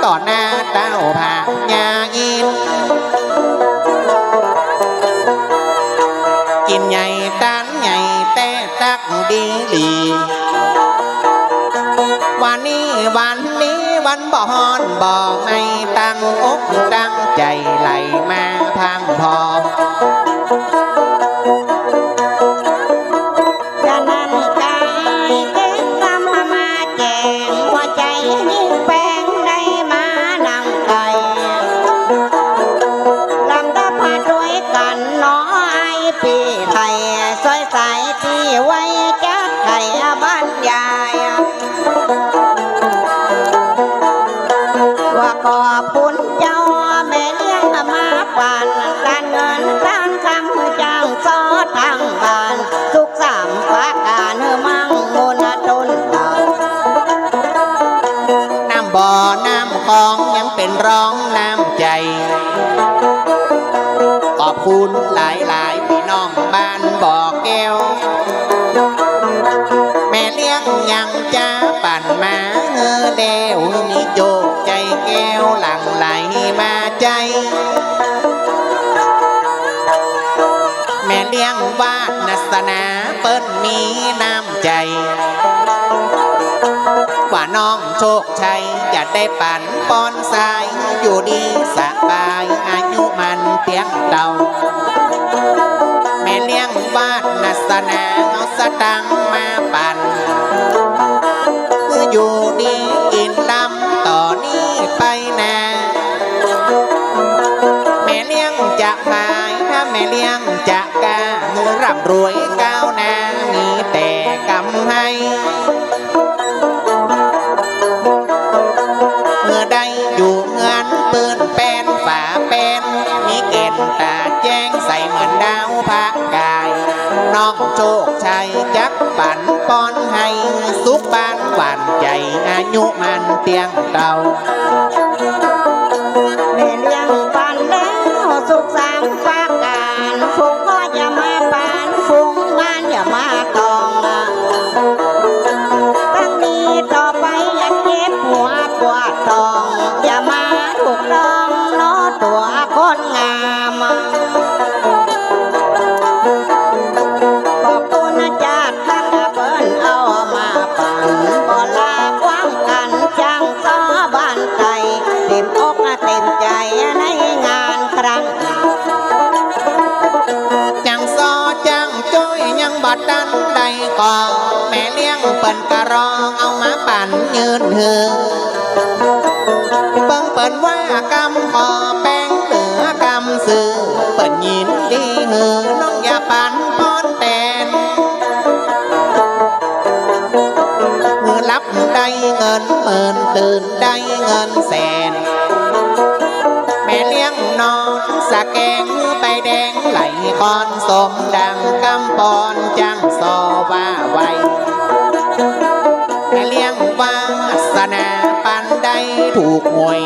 ຕໍ່ໜ້າເຕົ້າພະຍາອິນ ກິນໃຫຍ່ຕານ ໃຫຍ່ແຕ່ຕັກດີຫຼີ ວານນີ້ວານນີ້ວັນບໍ່ຮ້ອນບໍ່ໄໝ້ ຕັ້ງອົກຕັ້ງໃຈໄຫຼມາພັງພໍ ສະນັ້ນກາຍເກັບກຳມາແຈງ ຫົວໃຈຍິງແປງໄດ້ມານັ່ງໄກ ລຳດັບມາດ້ວຍກັນເນາະ ອ້າຍພີ່ໄທ ຊ່ວຍສາຍທີ່ໄວ້ຈັກໄຂບັນຍາຍ ວ່າຂອບຄຸນເຈົ້າແມ່ລ້ຽງມາປັນ ການເງິນການຄຳຈ້າງຊອດທາງບ້ານ ສຸກສາມປະການ ໃຫ້ມັ່ງມົນດົນເຕີບ ນ້ຳບໍ່ນ້ຳຂອງຍັງເປັນຮ່ອງນ້ຳໃຈ ຂອບຄຸນຫຼາຍໆ ພີ່ນ້ອງບ້ານບໍ່ແກ້ວ ແມ່ລ້ຽງຍັງຈະປັນມາເຮີແລ້ວ ມີໂຈກໃຈແກ້ວຫຼັ່ງໄຫຼມາໃຈ ແມ່ລ້ຽງວາດນາສະໜາເພິ່ນມີນ້ຳໃຈ ວ່ານ້ອງໂຊກໄຊຈະໄດ້ປັນ ປອນສາຍຢູ່ດີສະບາຍ ອາຍຸໝັ້ນຕຽງເຕົ່າ ແມ່ລ້ຽງວາດນາສະໜາ ເອົາສະຕັງມາປັນ ຢູ່ດີກິນລຳຕໍ່ນີ້ໄປໜ້າ ແມ່ລ້ຽງຈະຂາຍ ແມ່ລ້ຽງຈະກາ ໃຫ້ຮ່ຳລວຍກ້າວໜ້າ ມີແຕ່ກຳໄຮ ເມື່ອໄດ້ຢູ່ເຮືອນເປີ້ນແປ້ນຝາແປ້ນ ມີແກ່ນຕາແຈ້ງໃສເໝືອນດາວພະກາຍ ນ້ອງໂຊກໄຊຈັກປັນປອນໃຫ້ ສຸກບານຫວານໃຈ ອາຍຸໝັ້ນຕຽງເຕົ່າ ແມ່ລ້ຽງປັນແລ້ວສຸກສາມປະການ ຝູງກໍຢ່າມາປານ ຝູງມານຢ່າມາຕອງ ຕັ້ງນີ້ຕໍ່ໄປຢ່າເຈັບຫົວປວດທ້ອງ ຢ່າມາຖືກຕ້ອງເນາະຕົວຄົນງາມ ຂອບຄຸນຈາກທັງເພິ່ນເອົາມາປັນ ບໍ່ລາກວາງກັນ ຈັ່ງຊາວບ້ານໄທ ເຕັມອົກເຕັມໃຈໃນງານຄັ້ງ ຈັ່ງຊໍຈັ່ງໂຈ້ຍຍັງບໍ່ທັນໄດ້ຂໍ ແມ່ລ້ຽງເພິ່ນກະລໍເອົາມາປັນຍື່ນໃຫ້ ເບິ່ງເພິ່ນວ່າກຳຂໍແປງເຫຼືອກຳຊື້ ເພິ່ນຍິນດີໃຫ້ນ້ອງຢ່າປັນປອນແຕນ ມື້ຫຼັບໄດ້ເງິນໝື່ນ ຕື່ນໄດ້ເງິນແສນ ແມ່ລ້ຽງນອນສະແກງໃບແດງ ໄຫຼຄອນສົມດັ່ງກຳປອນ ຈັ່ງຊໍວ່າໄວ ແມ່ລ້ຽງວາສະໜາ ປັນໄດ້ຖືກຫວຍ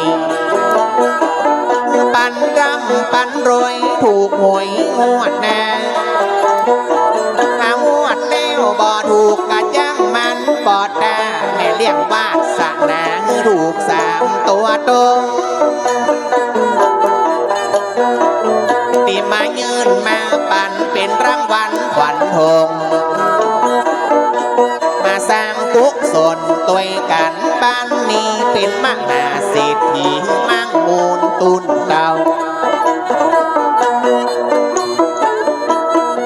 ປັນຮ່ຳປັນລວຍ ຖືກຫວຍງວດໜ້າ ຖ້າງວດແລ້ວບໍ່ຖືກກະຈັ່ງມັນບໍ່ຕາ ແມ່ລ້ຽງວາສະໜາ ໃຫ້ຖືກສາມຕົວໂຕ ທີ່ມາຍື່ນມາປັນເປັນລາງວັນຂວັນໂຮງ ມາສ້າງກຸສົນດ້ວຍກັນ ບ້ານນີ້ເປັນມະຫາເສດຖີ ມັ່ງມູນຕຸນເຕົ່າ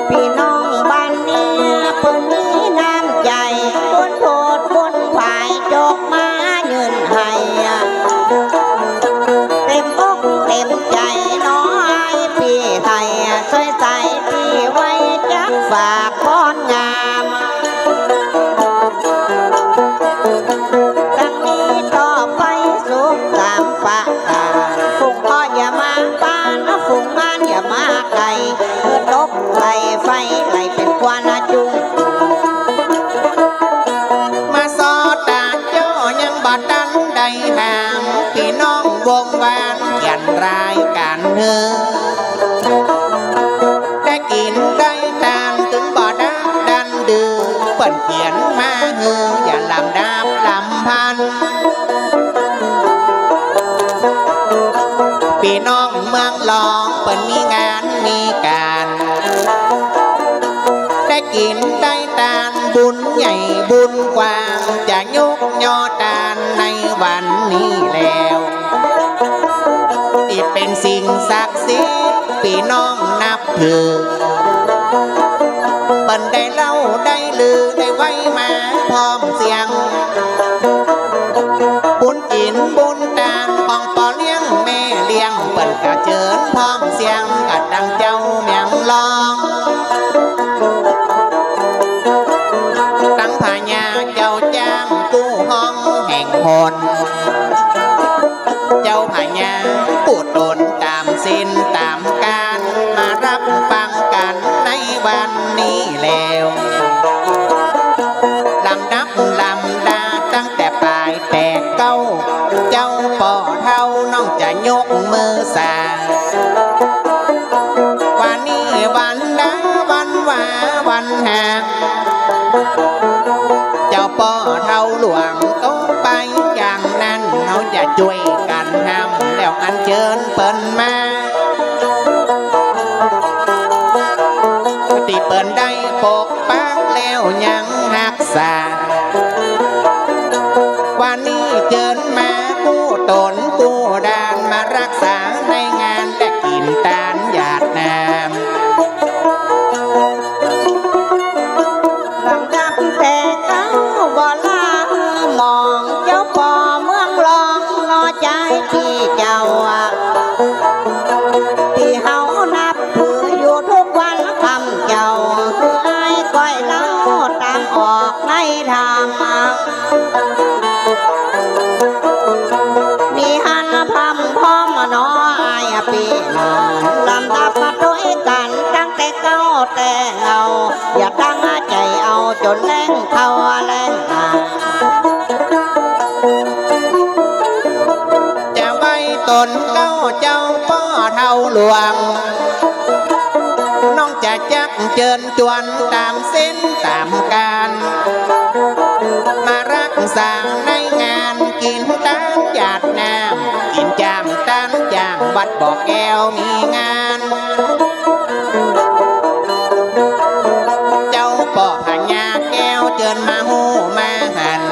ພີ່ນ້ອງບ້ານນີ້ເພິ່ນມີນ້ຳໃຈ ບຸນໂພດບຸນພາຍ ຈົກມາຍື່ນໃຫ້ ເຕັມອົກເຕັມໃຈເນາະ ອ້າຍພີ່ໄທ ຊ່ວຍໃສ່ທີ່ໄວ້ຈັກຝາກພອນງາມ ດັ່ງນີ້ຕໍ່ໄປສຸກສາມປະການ ຝູງກໍຢ່າມາປານ ຝູງມານຢ່າມາໄກ ຄືຕົກໃສ່ໄຟໄຫຼເປັນຄວັນຈຸງ ເຮີ ໄດ້ກິນໄດ້ທານຈຶ່ງບໍ່ດັກດັນດື້ ເພິ່ນຂຽນມາເຮີ ຢ່າລຳດັບລຳພັນ ພີ່ນ້ອງເມືອງລອງ ເພິ່ນມີງານມີການ ໄດ້ກິນໄດ້ທານ ບຸນໃຫຍ່ບຸນກວ້າງ ຈະຍົກຍໍທານໃນວັນນີ້ແລ້ວ ທີ່ເປັນສິ່ງສັກສິດ ພີ່ນ້ອງນັບຖື ເພິ່ນໄດ້ເລົ່າໄດ້ລື ໄດ້ໄຫວ້ມາພ້ອມສຽງ ບຸນກິນບຸນທານ ຂອງພໍ່ລ້ຽງແມ່ລ້ຽງ ເພິ່ນກະເຊີນພ້ອມສຽງ ກະທັງເຈົ້າເມືອງລອງ ທັງພະຍາເຈົ້າຈ້າງ ຜູ້ຮ້ອງແຫ່ງຫົນ ເຈົ້າພະຍາຜູ້ຕົນຕາມສິນຕາມການ ມາຮັບຟັງກັນໃນວັນນີ້ແລ້ວ ລຳດັບລຳດາຕັ້ງແຕ່ປາຍແຕ່ເກົ້າ ເຈົ້າພໍ່ເຖົ້ານ້ອງຈະຍົກມືສາ ວັນນີ້ວັນດາວັນວາວັນຫາ ເຈົ້າພໍ່ເຖົ້າຫຼວງຕົກໄປຢ່າງນັ້ນ ເຮົາຈະຊ່ວຍກັນຫ້າມ ແລ້ວອັນເຊີນເພິ່ນມາ ທີ່ເພິ່ນໄດ້ປົກປັກແລ້ວຍັງຮັກສາ ວັນນີ້ເຊີນມາຄູ່ຕົນກູ້ດ່ານ ມາຮັກສາໃນງານ ແລະ ກິນທານຢາດນ້ຳ ລຳດັບແຕ່ເກົ້າບໍ່ລາເຮີມອງ ເຈົ້າພໍ່ເມືອງລອງເນາະ ໃຈພີ່ເຈົ້າ ທີ່ເຮົານັບຖືຢູ່ທຸກວັນຄ່ຳເຈົ້າ ຄືອ້າຍກ້ອຍເລົ່າຕາມອອກໃນທຳ ມີຫັ້ນພຳພ້ອມເນາະອ້າຍພີ່ນ້ອງ ລຳດັບມາດ້ວຍກັນ ຕັ້ງແຕ່ເກົ່າແຕ່ເກົ່າ ຢ່າຕັ້ງໃຈເອົາຈົນແລງເຂົ້າແລງມາ ຈະໄຫວ້ຕົນເກົ້າເຈົ້າພໍ່ເຖົ້າຫຼວງ ນ້ອງຈະຈັກເຊີນຈວນຕາມເສັ້ນຕາມການ ມາຮັກສາໃນງານ ກິນທານຢາດນ້ຳ ກິນຈ້າງທານຈ້າງ ວັດບໍ່ແກ້ວມີງານ ເຈົ້າພໍ່ພະຍາແກ້ວເຈີນມາຮູ້ມາຫັນ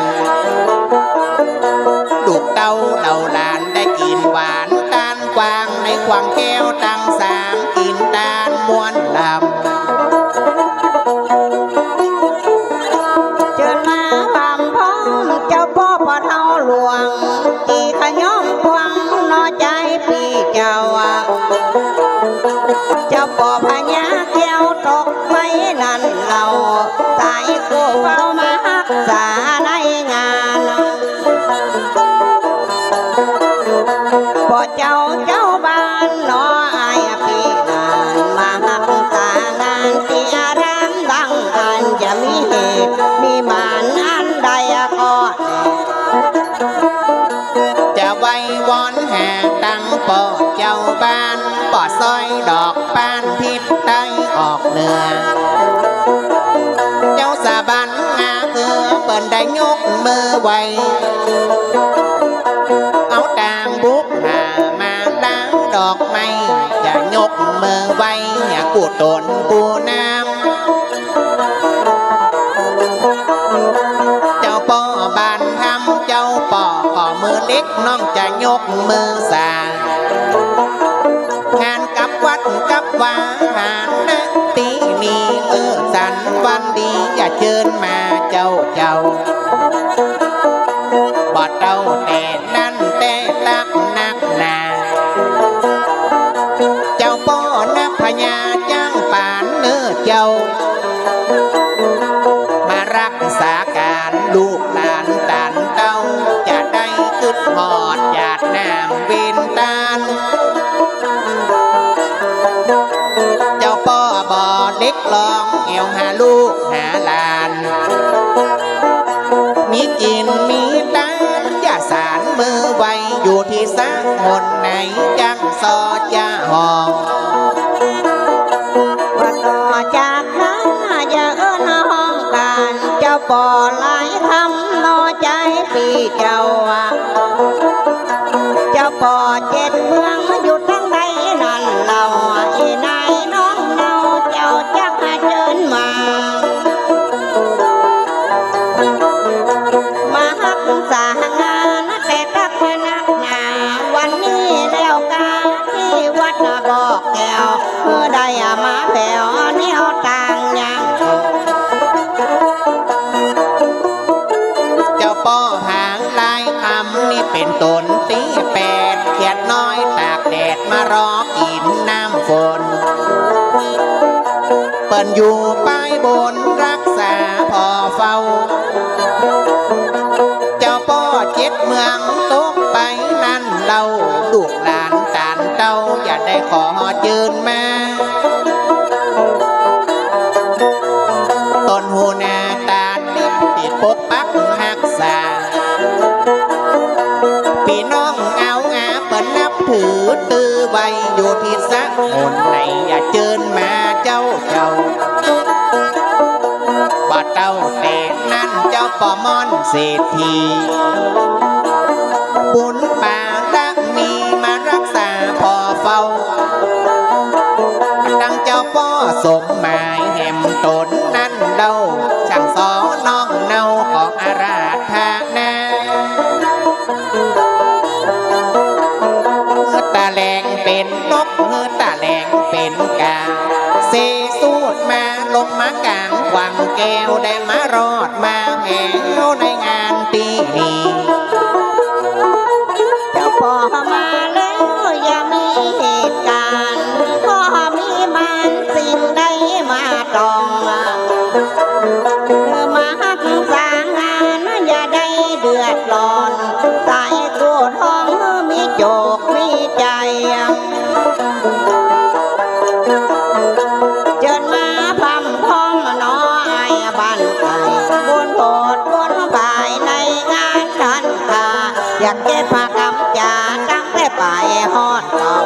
ລູກເຕົ້າເຫຼົ່າຫຼານໄດ້ກິນຫວານທານກວ້າງ ໃນຂວາງແກ້ວທັງສາມ ກິນທານມ່ວນລຳ ເຈີນມາພຳພ້ອມ ເຈົ້າພໍ່ພໍ່ເຖົ້າຫຼວງ ທີ່ຂະຫຍອມພວງເນາະໃຈພີ່ເຈົ້າ ເຈົ້າພໍ່ພະຍາແກ້ວຕົກໄປນັ້ນເລົ່າ ສາຍຄູ່ເຝົ້າມາຮັກສາໃນງານ ພໍ່ເຈົ້າເຈົ້າບ້ານເນາະອ້າຍພີ່ນ້ອງ ມາຮັກສາງານທີ່ອາຣາມດັ່ງອັນ ຈະມີເຫດມີມານອັນໃດກໍແດ່ ຈະໄຫວ້ວອນຫາຕັ້ງພໍ່ເຈົ້າບ້ານ ພໍ່ຊ່ອຍດອກປານທິດໃຕ້ອອກເໜືອ ເຈົ້າສະບັນງາເອີ ເພິ່ນໄດ້ຍົກມືໄຫວ້ ເອົາຕ່າງບຸກຫາມາລາວດອກໄມ້ ຈະຍົກມືໄຫວ້ ຍາກູ້ຕົນກູ້ນ້ຳ ເຈົ້າພໍ່ບ້ານທຳ ເຈົ້າພໍ່ຂໍມືເຫຼັກ ນ້ອງຈະຍົກມືສາ ງານກັບວັດກັບວາ ຫານະຕີມີ ມື້ສັນວັນດີ ຢ່າເຈີນມາເຈົ້າເຈົ້າ ບໍ່ເຕົ້າແຕ່ນັ້ນແຕ່ຕັກນັກໜາ ເຈົ້າພໍ່ນັບພະຍາຈ້າງປານເນີເຈົ້າ ມາຮັກສາການລູກຫຼານຕານເຕົ້າ ຈະໄດ້ຄຶດຮອດຢາດນ້ຳເວັນຕານ ເຈົ້າພໍ່ບໍ່ເຫຼັກລອງແອວຫາລູກຫາຫຼານ ມີກິນມີທານ ຢ່າສານມືໄຫວ້ ຢູ່ທີ່ສາຫົນໃນຈັກຊໍຈາ ອກ ວ່າຕໍ່ຈາກນັ້ນ ຢ່າເອີ້ນຮ້ອງການ ເຈົ້າພໍ່ຫຼາຍຄຳໜໍ່ໃຈປີເຈົ້າ ເຈົ້າພໍ່ເຈັດເມືອງຢູ່ທາງໃດນັ້ນເລົ່າ ອີນາຍນ້ອງເນົ່າ ເຈົ້າຈັກເຊີນມາ ມາຮັກສາງານແຕ່ຕັກໜັກໜາ ວັນນີ້ແລ້ວກາທີ່ວັດບອກແກ້ວ ເມື່ອໃດມາແຜວແນວທາງຍ່າງ ເຈົ້າພໍ່ຫາງລາຍຄຳນີ້ເປັນຕົນທີແປດ ຂຽດນ້ອຍຕາກແດດມາລໍກິນນ້ຳຝົນ ເພິ່ນຢູ່ປາຍບົນຮັກສາພໍ່ເຝົ້າ ເຈົ້າພໍ່ເຈັດເມືອງຕົກໄປນັ້ນເລົ່າ ລູກຫຼານຕານເຕົ້າຢ່າໄດ້ຂໍເຈີນມາ ຕົນຫົວໜ້າຕານ ທີ່ປົກປັກຮັກສາ ພີ່ນ້ອງອາວອາເພິ່ນນັບຖືຕື້ໄວ້ ຢູ່ທີ່ສະໝຸນໃນຢ່າເຈີນມາເຈົ້າເຈົ້າ ບໍ່ເຕົ້າແຕ່ນັ້ນເຈົ້າພໍ່ມ່ອນເສດຖີ ບຸນບາລະມີມາຮັກສາພໍ່ເຝົ້າ ດັ່ງເຈົ້າພໍ່ສົມໝາຍແຫມຕົນ ນັ້ນເລົ່າ ຊ່າງສອນນ້ອງເນົ່າຂໍອາລາທະນາ ຕາແຫຼງເປັນນົກ ຕາແຫຼງເປັນກາ ເສສູດມາລົງມາກາງຂວາງແກ້ວ ໄດ້ມາລອດມາແຜວໃນງານ ປີນີ້ ເຈົ້າພໍ່ມາແລ້ວຢ່າມີເຫດການ ພໍ່ມີມານສິ່ງໃດມາຕ້ອງ ມາຮັກສາງານ ຢ່າໄດ້ເດືອດຮ້ອນ ສາຍໂກທອງມີໂຈກມີໃຈ ເຈີນມາພຳພ້ອມໜໍອ້າຍບ້ານໄກ ບຸນໂພດບຸນພາຍໃນງານທັນຄາ ຢາກເກັບພາກຳຈາຕັ້ງແຕ່ປາຍຮອດເກົ້າ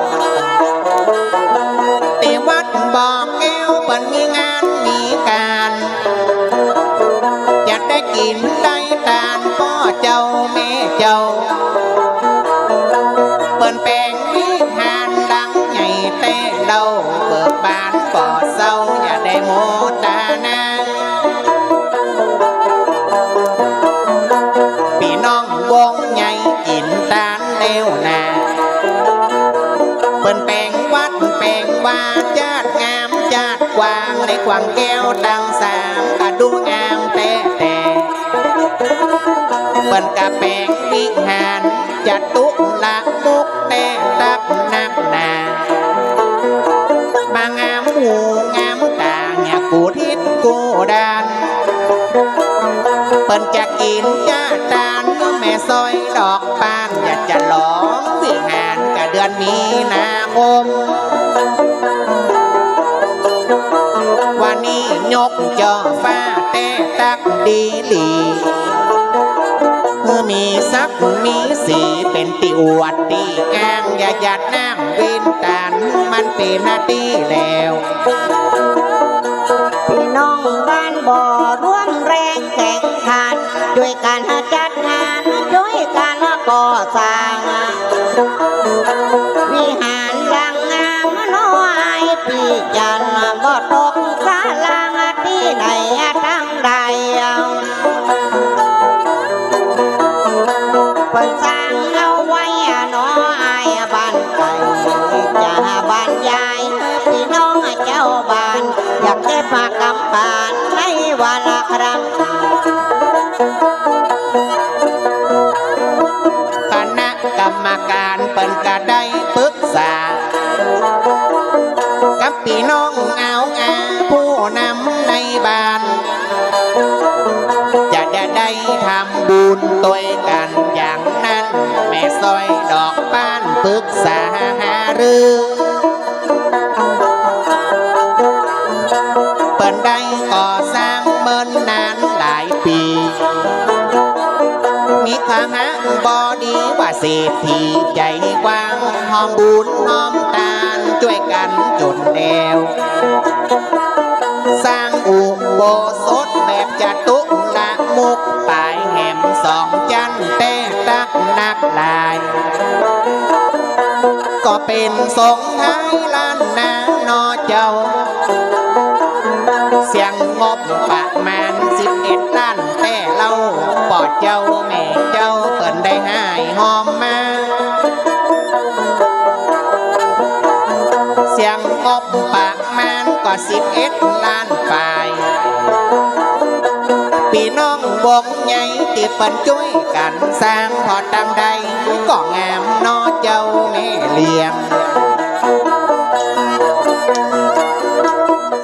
ທີ່ວັດບໍ່ແກ້ວເພິ່ນມີງານມີການ ຢາກໄດ້ກິນໄດ້ທານພໍ່ເຈົ້າແມ່ເຈົ້າ ເພິ່ນແປງວິຫານຫຼັງໃຫຍ່ແຕ່ເລົ່າ ເບີກບານບໍ່ເຊົາ ຢ່າໄດ້ໂມທະນາ ພີ່ນ້ອງວົງໃຫຍ່ກິນທານແລ້ວນາ ເພິ່ນແປງວັດແປງວາ ຈາດງາມຈາດກວ້າງ ໃນຂວາງແກ້ວທັງສາມກະດູງາມແທ້ໆ ເພິ່ນກະແປງວິຫານ ຈະຕຸລະມຸກແຕ່ຕັກໜັກໜາ ມາງາມຫູງາມຕາ ຍາກູທິດກູດານ ເພິ່ນຈະກິນຈະທານ ແມ່ຊ້ອຍດອກປານ ຢາກຈະຫຼອງວິຫານກະເດືອນມີນາຄົມ ວານີ້ຍົກຈໍ້ຟ້າແຕ່ຕັກດີ ຫຼີ ຄືມີສັກມີສີ ເປັນຕິອວດຕິອ້າງ ຢ່າຢາດນ້ຳວິນຕານ ມັນເປັນໜ້າທີ່ແລ້ວ ພີ່ນ້ອງບ້ານບໍ່ລວມແຮງແຂ່ງຂັນ ຊ່ວຍກັນຈັດງານ ຊ່ວຍກັນກໍ່ສ້າງ ວິຫານຫຼັງງາມ ນ້ອຍປີຈັນ ບໍ່ຕົກສາລາງ ທີ່ໃດທາງໃດ ເພິ່ນສ້າງເອົາໄວ້ ນ້ອຍບ້ານໄກ ຈະບັນຍາຍ ພີ່ນ້ອງເຈົ້າບ້ານ ຢາກເກັບພາກຳບານ ໃນວາລະຄະນຳ ຄະນະກຳມະການເພິ່ນກະໄດ້ປຶກສາ ກັບພີ່ນ້ອງອາວອາ ຜູ້ນຳໃນບ້ານ ຈະໄດ້ທຳບຸນໂຕຍກັນ ຢ່າງນັ້ນແມ່ຊ້ອຍດອກປານປຶກສາຫາລື ເພິ່ນໄດ້ກໍ່ສ້າງເມີນນານຫຼາຍປີ ມີຄະຫະບໍດີວ່າເສດຖີໃຈກວ້າງ ຮ່ວມບຸນຮ່ວມທານ ຊ່ວຍກັນຈົນແລ້ວ ສ້າງອຸໂບສົດແບບຈະຕຸລະມຸກ ປາຍແຫຼມສອງຊັ້ນແຕ່ຕັກໜັກຫຼາຍ ກໍເປັນຊົງທ້າຍລ້ານນາເນາະເຈົ້າ ສຽງງົບປະມານສິບເອັດລ້ານແຕ່ເລົ່າ ພໍ່ເຈົ້າແມ່ເຈົ້າເພິ່ນໄດ້ຫາຍຫອມມາ ສຽງງົບປະມານກໍສິບເອັດລ້ານປາຍ ພີ່ນ້ອງວົງໃຫຍ່ທີ່ເພິ່ນຊ່ວຍກັນສ້າງ ພໍຕັ້ງໄດ້ກໍງາມເນາະເຈົ້າແມ່ລ້ຽງ.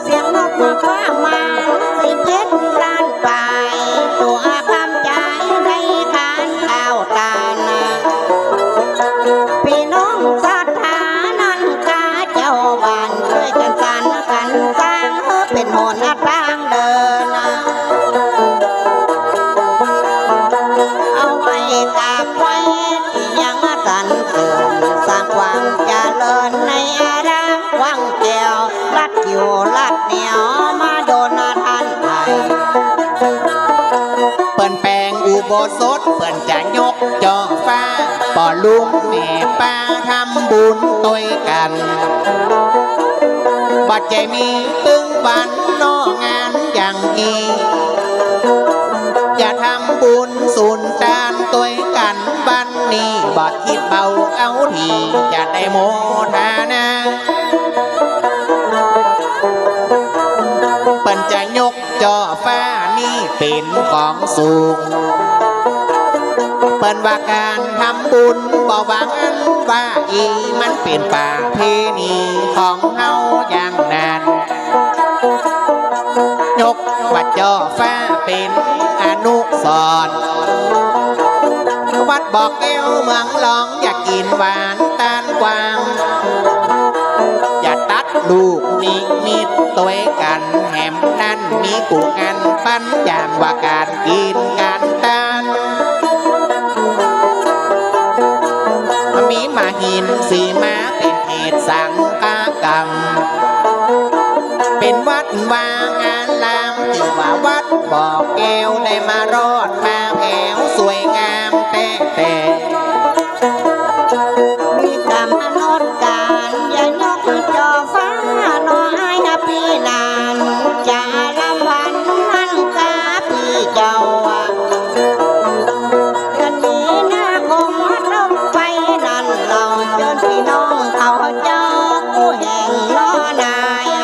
ສຽງນົກມາຟ້າມາສິບເອັດລ້ານປາຍ ຕົວຄຳໃຈໃນການກ່າວຕານ ພີ່ນ້ອງສັດທານັ້ນກາເຈົ້າບ້ານ ຊ່ວຍກັນສັນກັນສ້າງ ເອີ ເປັນຫົນທາງເດີນ ເອົາໄວ້ກາບໄວ້ທີ່ຍັງສັນເສີນ ສ້າງຄວາມຈະເລີນໃນອາຣາມວັງແກ້ວ ລັດຄິວລັດແນວມາດົນນະທ່ານໄພ ເພິ່ນແປງອຸໂບສົດ ເພິ່ນຈະຍົກເຈາະຟ້າ ພໍ່ລຸງແມ່ປ້າທຳບຸນໂຕຍກັນ ບໍ່ໃຈມີຕຶງວັນນອກງານຢ່າງນີ້ ຈະທຳບຸນສູນຕານໂຕຍກັນ ບັດນີ້ບໍ່ຄິດເບົາເອົາທີ່ຈະໄດ້ໂມທະນາ ເພິ່ນຈະຍົກເຈາະຟ້ານີ້ເປັນຂອງສູງ ເພິ່ນວ່າການທຳບຸນບໍ່ວ່າງັນວ່າອີ ມັນເປັນປະເພນີຂອງເຮົາຢ່າງນັ້ນ ຍົກວ່າເຈາະຟ້າເປັນອະນຸສອນ ວັດບໍ່ແກ້ວເມືອງລອງ ຢ່າກິນຫວານຕານກວ້າງ ຢ່າຕັດລູກນິມິດໂຕຍກັນ ແຫມນັ້ນມີກູງານປັນຢ່າງວ່າການກິນການທານ ມີມະຫິນສີມາເປັນເຂດສັງຄະກຳ ເປັນວັດວາອາລາມ ຖືວ່າວັດບໍ່ແກ້ວໄດ້ມາລອດມາແຜວສວຍງາມແທ້ໆ ມີກຳນົດການຢ່າຍົກເຈາະຟ້າເນາະອ້າຍ ປີນັ້ນຈະລຳພັນຫັ້ນກະປີເຈົ້າ ເດືອນມີນາຄົມຕົກໄປນັ້ນເລົ່າ ເຊີນພີ່ນ້ອງເຂົາເຈົ້າຜູ້ແຫ່ງເນາະນາຍ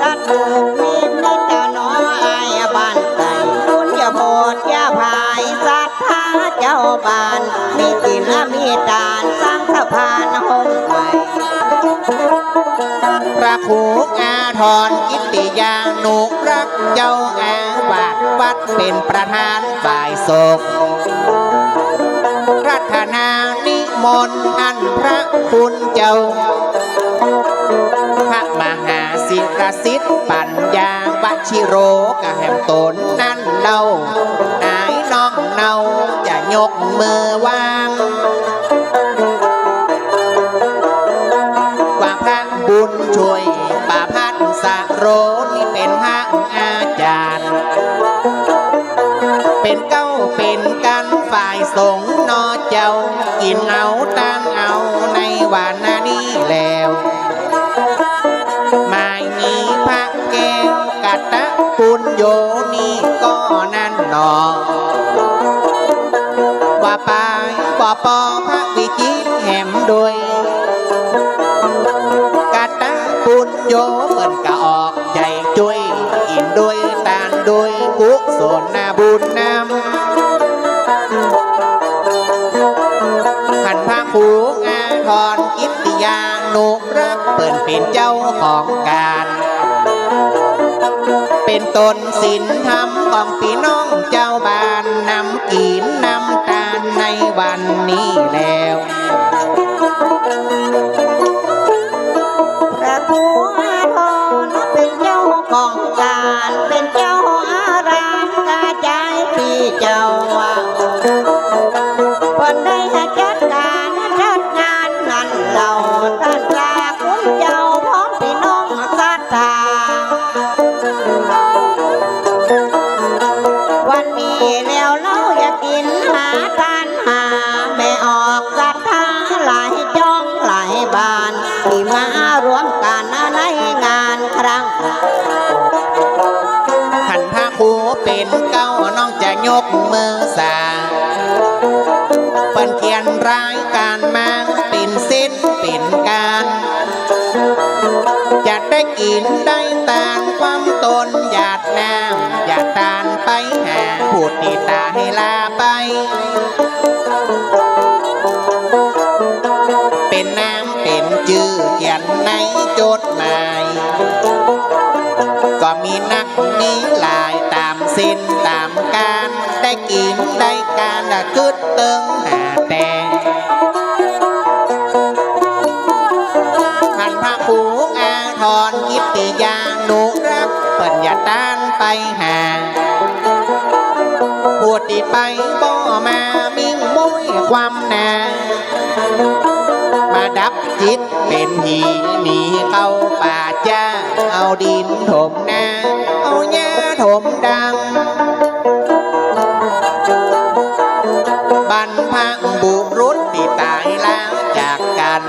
ຕັດລູກມີມິດເນາະອ້າຍບ້ານໄກ ບຸນຢ່າໂພດຢ່າພາຍ ສັດທາເຈົ້າບ້ານ ມີກິນລະມີທານ ສ້າງສະພານຮົ່ມໄມ້ ພະຄູອາທອນ ກິດຕິຍານຸລັກ ເຈົ້າອາວາດວັດເປັນປະທານຝ່າຍສົງ ລັດຖະນານິມົນອັນພະຄຸນເຈົ້າ ພະມະຫາສິລະສິດປັນຍາວະຊິໂຣ ກະແຫມຕົນນັ້ນເລົ່າ ນາຍນ້ອງເນົາຈະຍົກມືວາງ ວ່າພະບຸນຊ່ວຍປະພັດສະໂຣ ນີ້ເປັນພະອາຈານ ເປັນເກົ້າເປັນກັນຝ່າຍສົງເນາະເຈົ້າ ກິນເອົາຕັ້ງເອົາໃນວານານີ້ແລ້ວ ໝາຍມີພະແກ້ວກະຕະປຸນໂຍນີ້ກໍນັ້ນເນາະ ວ່າປາຍບໍ່ປໍພະວິຈິດແຫມໂດຍ ກະຕະປຸນໂຍເພິ່ນກະອອກໃຈຊ່ວຍ ກິນໂດຍທານໂດຍກຸສົນນະບຸນນຳ ຄັນພະຄູອາທອນ ກິດຕິຍານຸ ລັກເພິ່ນເປັນເຈົ້າຂອງການ ເປັນຕົ້ນສິນທຳຂອງພີ່ນ້ອງເຈົ້າບ້ານ ນຳກິນນຳທານໃນວັນນີ້ແລ້ວ ພະຄູອາທອນເປັນເຈົ້າຂອງການ ເປັນເຈົ້າອາຣາມກະຈາຍທີ່ເຈົ້າ ເພິ່ນໄດ້ຈັດການຈັດ ລວມກັນໃນງານຄັ້ງ ທ່ານພະຄູເປັນເກົ້າ ນ້ອງຈະຍົກມືສາ ເພິ່ນຂຽນລາຍການມາເປັນເສັ້ນເປັນການ ຈະໄດ້ກິນໄດ້ທານຄວາມຕົນ ຢາດນ້ຳຢາດທານໄປຫາຜູ້ທີ່ຕາຍລາໄປ ເປັນນາມເປັນຊື່ຂຽນໃນຈົດໝາຍ ກໍມີນັກມີຫຼາຍຕາມເສັ້ນຕາມການ ໄດ້ກິນໄດ້ການລະຄຶດເຖິງຫາແຕ່ ທ່ານພະຄູອາທອນ ກິດຕິຍານຸລັກ ເພິ່ນຢາດທານໄປຫາ ຜູ້ທີ່ໄປບໍ່ມາມິ່ງມຸ້ຍຄວາມໜາ ມາດັບຈິດເປັນຜີ ໜີເຂົ້າປ່າຈ້າ ເອົາດິນຖົມນາ ເອົາຫຍ້າຖົມດັງ ບັນພະບຸລຸດທີ່ຕາຍລາຈາກກັນ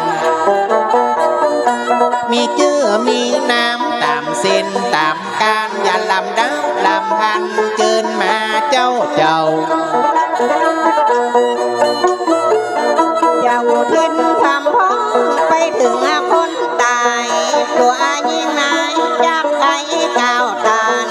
ມີຊື່ມີນາມຕາມເສັ້ນຕາມ ການຢ່າລຳດັບລຳພັນເກີນມາເຈົ້າເຈົ້າ ເຈົ້າຖິ່ນຄຳພ້ອງໄປເຖິງຄົນຕາຍ ຕົວຍິງນາຍຈັກໄກກ້າວຕານ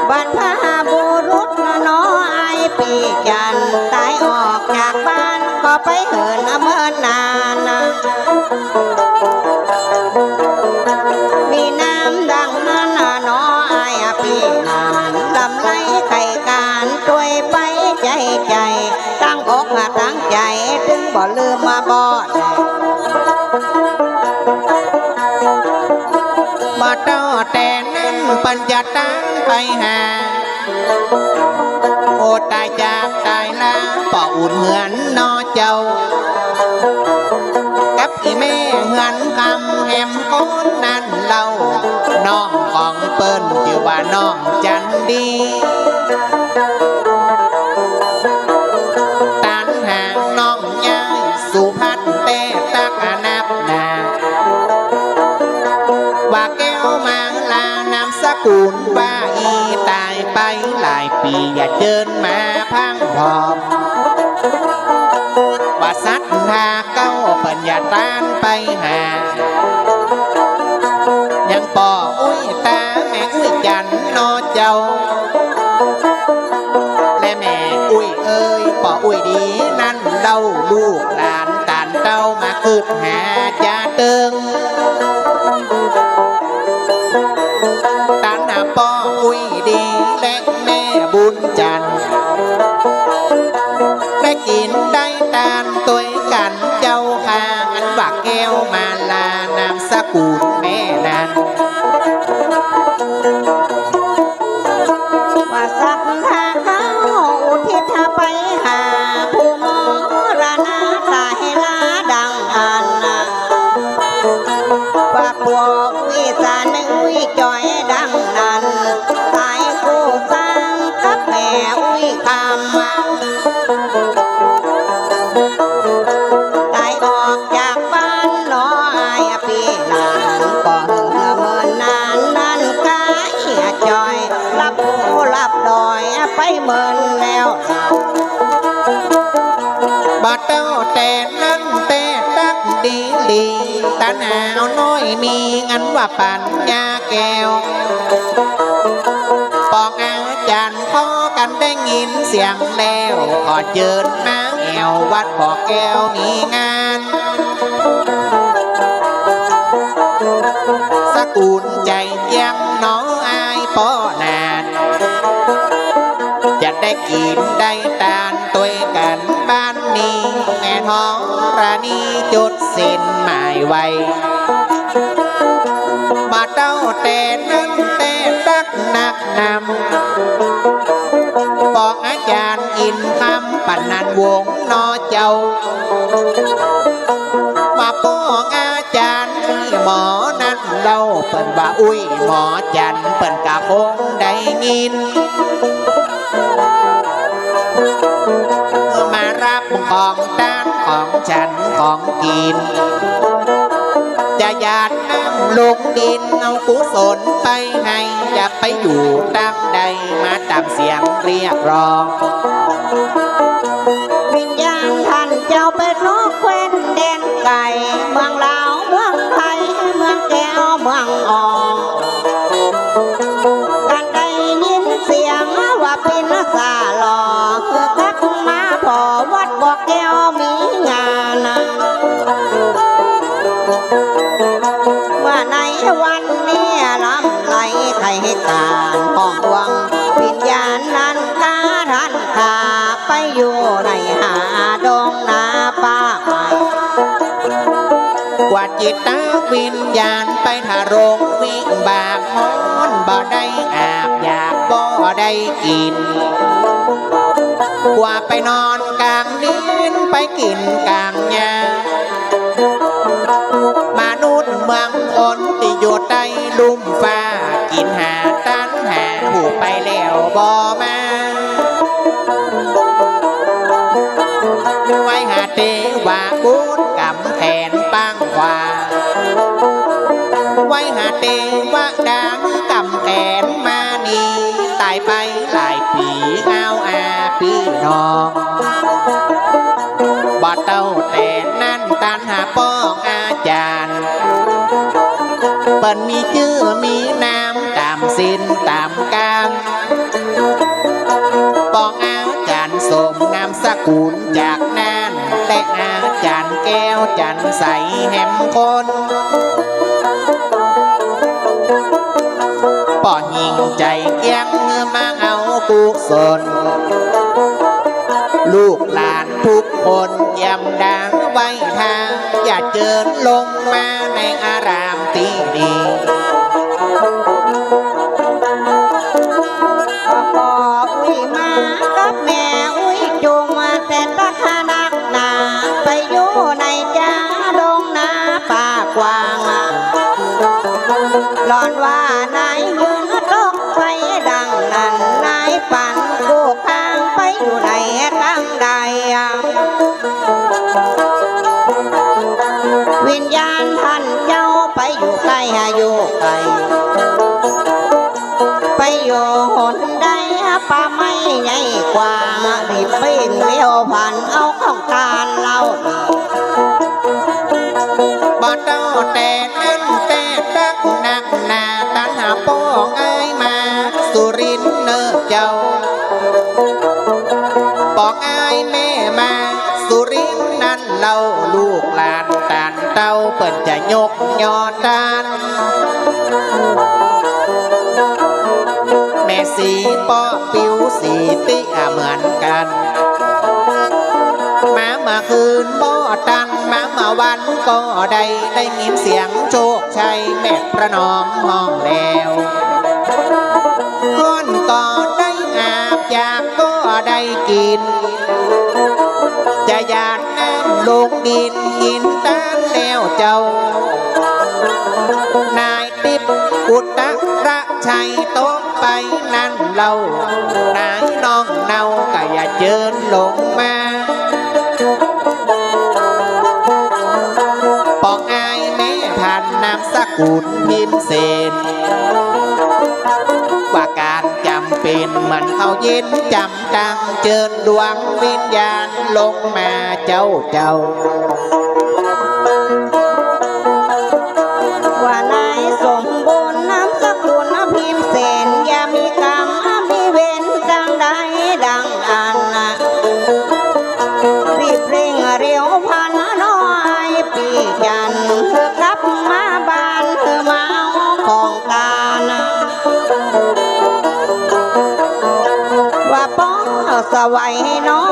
ບັນພະບຸລຸດນະເນາະ ອ້າຍປີຈັນ ຕາຍອອກຈາກບ້ານກໍໄປເຫີນເມີນນານ ມີນາມດັ່ງນັ້ນນະເນາະ ອ້າຍອະປີນານ ລຳໄລໄຂການ ຕົວຍໄປໃຈໃຈ ຕັ້ງອົກຕັ້ງໃຈ ຈຶ່ງບໍ່ລືມມາບອດ ບໍ່ເທົ່າແຕ່ນັ້ນ ເພິ່ນຈະຕາມໄປຫາ ໂອ ຕາຍຈາກຕາຍລາ ພໍ່ອຸ່ນເຮືອນເນາະເຈົ້າ ກັບອີ່ແມ່ເຮືອນຄຳແຮມຄົນນັ້ນເລົ່າ ນ້ອງຂອງເພິ່ນຊື່ວ່ານ້ອງຈັນດີ ຕາມຫານ້ອງຍາຍສຸພັນແຕ່ຕັກອະນັບນາ ວ່າແກ້ວມາລາ ນາມສະກຸນວ່າອີ ຕາຍໄປຫຼາຍປີ ຢ່າເຈີນມາພັງພອມ ວ່າສັດທາເກົ່າເພິ່ນຢ່າຕາມໄປຫາ ຍັງພໍ່ອຸ້ຍຕາແມ່ອຸ້ຍຈັນເນາະເຈົ້າ ແລະແມ່ອຸ້ຍເອີຍ ພໍ່ອຸ້ຍດີນັ້ນເລົ່າ ລູກຫຼານຕານເຕົ້າມາຄຶດຫາຈາເຕີງ ຕາມຫາພໍ່ອຸ້ຍດີ ແລະແມ່ບຸນຈັນ ໄດ້ກິນໄດ້ທານຕົວຍກັນເຈົ້າຂ້າ ອັນວ່າແກ້ວມາລາ ນາມສະກຸນແມ່ນັ້ນ ວ່າສັດທາເກົ່າອຸທິດໄປຫາ ຜູ້ມໍລະນະຕາຍລາດັ່ງອັນ ວ່າພວກວິສານອຸ້ຍຈ່ອຍດັ່ງນັ້ນ ຕາຍຄູ່ສ້າງກັບແມ່ອຸ້ຍຄຳ ຕາຍອອກຈາກບ້ານເນາະ ອ້າຍອະປີນານ ກໍເຫີນເມີນນານນັ້ນກາຍຈ່ອຍ ລັບພູລັບດອຍໄປເມີນແລ້ວ ບໍ່ເທົ່າແຕ່ນັ້ນແຕ່ຕັກດີຫຼີ ຕາໜາວນ້ອຍມີອັນວ່າປັນຍາແກ້ວ ປອງອາຈານ ຂໍກັນໄດ້ຍິນສຽງແລ້ວ ຂໍເຈີນນາງແອວວັດພໍ່ແກ້ວມີງານ ສະກຸນໃຈຈຽງໜໍອ້າຍພໍ່ນານ ຈະໄດ້ກິນໄດ້ທານຕົວຍກັນບ້ານນີ້ ແມ່ທອງລະນີຈົດເສັ້ນໝາຍໄວ້ ມາເຕົ້າແຕ່ນັ້ນແຕ່ຕັກໜັກນຳ ປອງອາຈານອິນຄຳປານນັນວົງເນາະເຈົ້າ ມາປ້ອງອາຈານ ອຸ້ຍໝໍນັ້ນເລົ່າ ເພິ່ນວ່າອຸ້ຍໝໍຈັນ ເພິ່ນກະຄົງໄດ້ຍິນ ມາຮັບຂອງທານຂອງສັນຂອງກິນ ຢ່າຢາດນ້ຳລົງດິນ ເອົາກຸສົນໄປໃຫ້ ຢາກໄປຢູ່ຕາມໃດ ມາຕາມສຽງຮຽກຮ້ອງ. ວິນຍານທ່ານເຈົ້າໄປທົ່ວແຄວ້ນແດນໄກ ເມືອງລາວເມືອງໄທ ເມືອງແກ້ວເມືອງອ່ອງ ກັນໄດ້ຍິນສຽງວ່າປິ່ນສາຫຼໍ່ ຄືກັບມາພໍວັດບໍ່ແກ້ວມີງານ. ເມື່ອໃນວັນນີ້ລຳໄລໄຄການຫ້ອງດວງ ວິນຍານນັ້ນກາທ່ານຂ້າໄປຢູ່ໃນຫາດົງນາປ່າໄມ້ ກວ່າຈິດຕະວິນຍານໄປທາລົງວິບາກ ຮ້ອນບໍ່ໄດ້ອາບ ຢາກບໍ່ໄດ້ກິນ ກວ່າໄປນອນກາງດິນ ໄປກິນກາງຫຍ້າ ມະນຸດເມືອງຄົນທີ່ຢູ່ໃຕ້ລຸ່ມຟ້າ ກິນຫາຕັນຫາ ຜູ້ໄປແລ້ວບໍ່ມາ ໄວຫາເຕວະບຸດກຳແຂນປາງຂວາ ໄວຫາເຕວະດາກຳແຂນມານີ ຕາຍໄປຫຼາຍປີ ອາວອາພີ່ນ້ອງ ບໍ່ເຕົາແຕ່ນັ້ນ ທ່ານຫາປ້ອງອາຈານ ເພິ່ນມີຊື່ມີນາມຕາມສິນຕາມການ ປ້ອງອາຈານສົມນາມສະກຸນຈາກນານ ແລະອາຈານແກ້ວຈັນໃສແຮມຄົນ ປ້ອຍິງໃຈກຽງເມື່ອມາເອົາກຸສົນ ລູກຫຼານທຸກຄົນຢ້ຽມດາໄວ້ທ່າ ຢ່າເຈີນລົງມາໃນອາຣາມທີ່ນີ້ ພໍ່ອຸ້ຍມາກັບແມ່ອຸ້ຍຈຸ່ມ ແຕ່ຕັກໜັກໜາໄປຢູ່ໃນຈາດົງນາປ່າກວ້າງ ຍ້ອນວ່ານາຍຢືນຕົກໄຟດັ່ງນັ້ນ ນາຍປັນຄູ່ຂ້າງໄປຢູ່ໃນທາງໃດ ວິນຍານທ່ານເຈົ້າໄປຢູ່ໃກ້ ຫາຢູ່ໄກ ໄປຢູ່ຫົນໃດ ປ່າໄມ້ໃຫຍ່ກວ້າງ ທີ່ປີ້ງລ້ຽວພັນເອົາຂອງທ່ານເຫຼົ່ານີ້ ບໍ່ເຕົາແຕ່ນັ້ນແຕ່ຕັກໜັກໜາ ທ່ານຫາປ້ອງອ້າຍມາສຸລິນເນີເຈົ້າ ປ້ອງອ້າຍແມ່ມາສຸລິນນັ້ນ ເລົ່າລູກຫຼານຕານເຕົ້າ ເພິ່ນຈະຍົກຍໍທ່ານ ແມ່ສີປໍປິວສີຕິອາເໝືອນກັນ ມາເມື່ອຄືນບໍ່ທັນ ມາເມື່ອວັນກໍໄດ້ ໄດ້ຍິນສຽງໂຊກໄຊແມ່ປະນອມຮ້ອງແລ້ວ ຮ້ອນກໍໄດ້ອາບ ຢາກກໍໄດ້ກິນ ຈະຢາດ ນ້ຳລົງດິນກິນຕານແລ້ວເຈົ້າ ນາຍຕິບອຸດຕະລະໄຊຕົກໄປນັ້ນເລົ່າ ນາຍນ້ອງເນົ່າກະຢ່າເຈີນລົງມາ ປອງອ້າຍແມ່ພັນນາມສະກຸນພິມເສນ ວ່າການຈຳເປັນມັນເຂົ້າເຢັນຈຳ ຈັ່ງເຈີນດວງວິນຍານລົງມາເຈົ້າ ເຈົ້າ ວ່ານາຍສົມບູນນາມສະກຸນພິມເສນ ຢ່າມີກຳມີເວນຈັ່ງໃດດັ່ງອັນ ຣີບເລັ່ງລຽວພັນນ້ອຍປີຈັນ ຄືກັບມາບ້ານ ຄືມາເອົາຂອງການ ວ່າປ້ອງສະໄຫວນ້ອ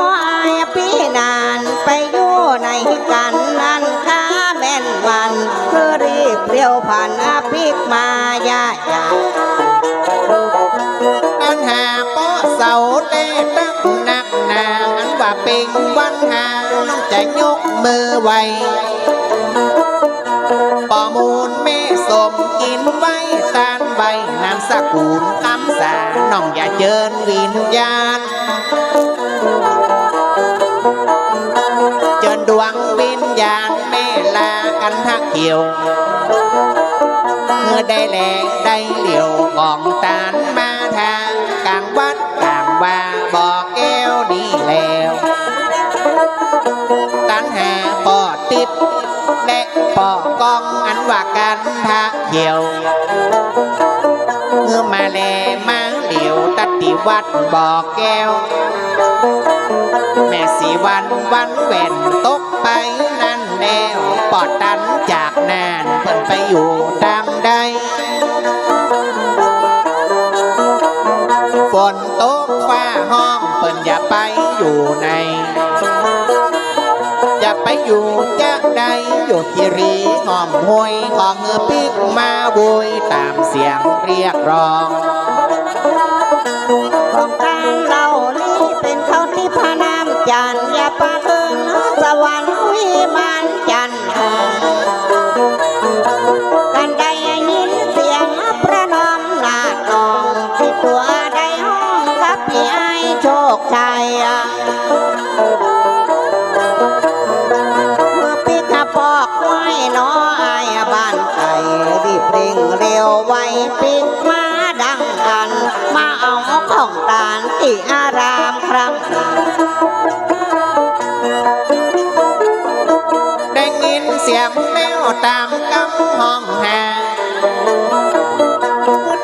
ຍປີນານ ໄປຢູ່ໃນກັນນັ້ນກະແມ່ນມັນ ຄືຣີບລຽວພັນອາປິກມາຢ່າ ອັນຫາເປາະເສົາແຕ່ຕັ້ງໜັກໜາ ອັນວ່າເປັງວັນຫາ ນ້ອງຈະຍົກມືໄຫວ້ ພໍ່ມູນແມ່ສົມກິນໄວ້ ຕານໄວ້ ນາມສະກຸນຄຳສາ ນ້ອງຢ່າເຈີນວິນຍານ ເຈີນດວງວິນຍານແມ່ລາ ອັນທະຂຽວ ເມື່ອໄດ້ແລໄດ້ຫຼຽວຂອງຕານມາທາງກາງວັດກາງວາບໍ່ແກ້ວນີ້ແລ້ວ ຕານຫາປໍຕິບ ແລະປໍກອງອັນວ່າກັນທະຂຽວ ເມື່ອມາແລມາຫຼຽວຕັດຕິວັດບໍ່ແກ້ວ ແມ່ສີວັນວັນແວ່ນຕົກໄປນັ້ນແລ້ວ ປອດຕັນຈາກນັ້ນເພິ່ນໄປຢູ່ທາງໃດ ຝົນຕົກຟ້າຮ້ອງເພິ່ນຢ່າໄປຢູ່ໃນ ຈະໄປຢູ່ຈະໃດຢູ່ຄີຣີຫ້ອມຫ້ວຍ ຂໍເຮືອປິກມາໂວຍຕາມສຽງຮຽກຮ້ອງ ຂອງທ່ານເຫຼົ່ານີ້ເປັນເຂົາທີ່ພະນາມຈັນ ຢ່າປະເທີນສະຫວັນວິມານຈັນ ກັນໄດ້ຍິນສຽງປະນອມນາດອງ ທີ່ຕົວໄດ້ຮ້ອງກັບພີ່ອ້າຍໂຊກໄຊ ເມື່ອປິກຫາປອກໄວ້ໜໍອ້າຍບ້ານໄກ ຣີບເລັ່ງເລວໄວປິກມາດັ່ງອັນ ມາເອົາຂອງຕານທີ່ອາຣາມຄັ້ງ ໄດ້ຍິນສຽງແລ້ວຕາມກຳຮ້ອງຫາ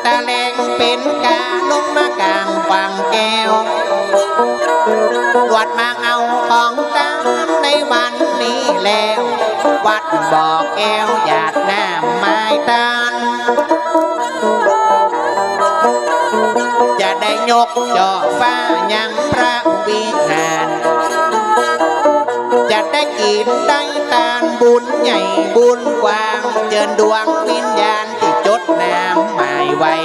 ຕາແລງເປັນກາລົງມາກາງຝັ່ງແກ້ວ ລວດມາເອົາຂອງຕານໃນວັນນີ້ແລ້ວ ວັດບໍ່ແກ້ວຢາດນ້ຳໝາຍຕານ ຈະໄດ້ຍົກເຈາະຟ້າຍັງພະວິຫານ ຈະໄດ້ກິນໄດ້ທານບຸນໃຫຍ່ບຸນກວ້າງ ເຊີນດວງວິນຍານທີ່ຈົດນ້ຳໝາຍໄວ້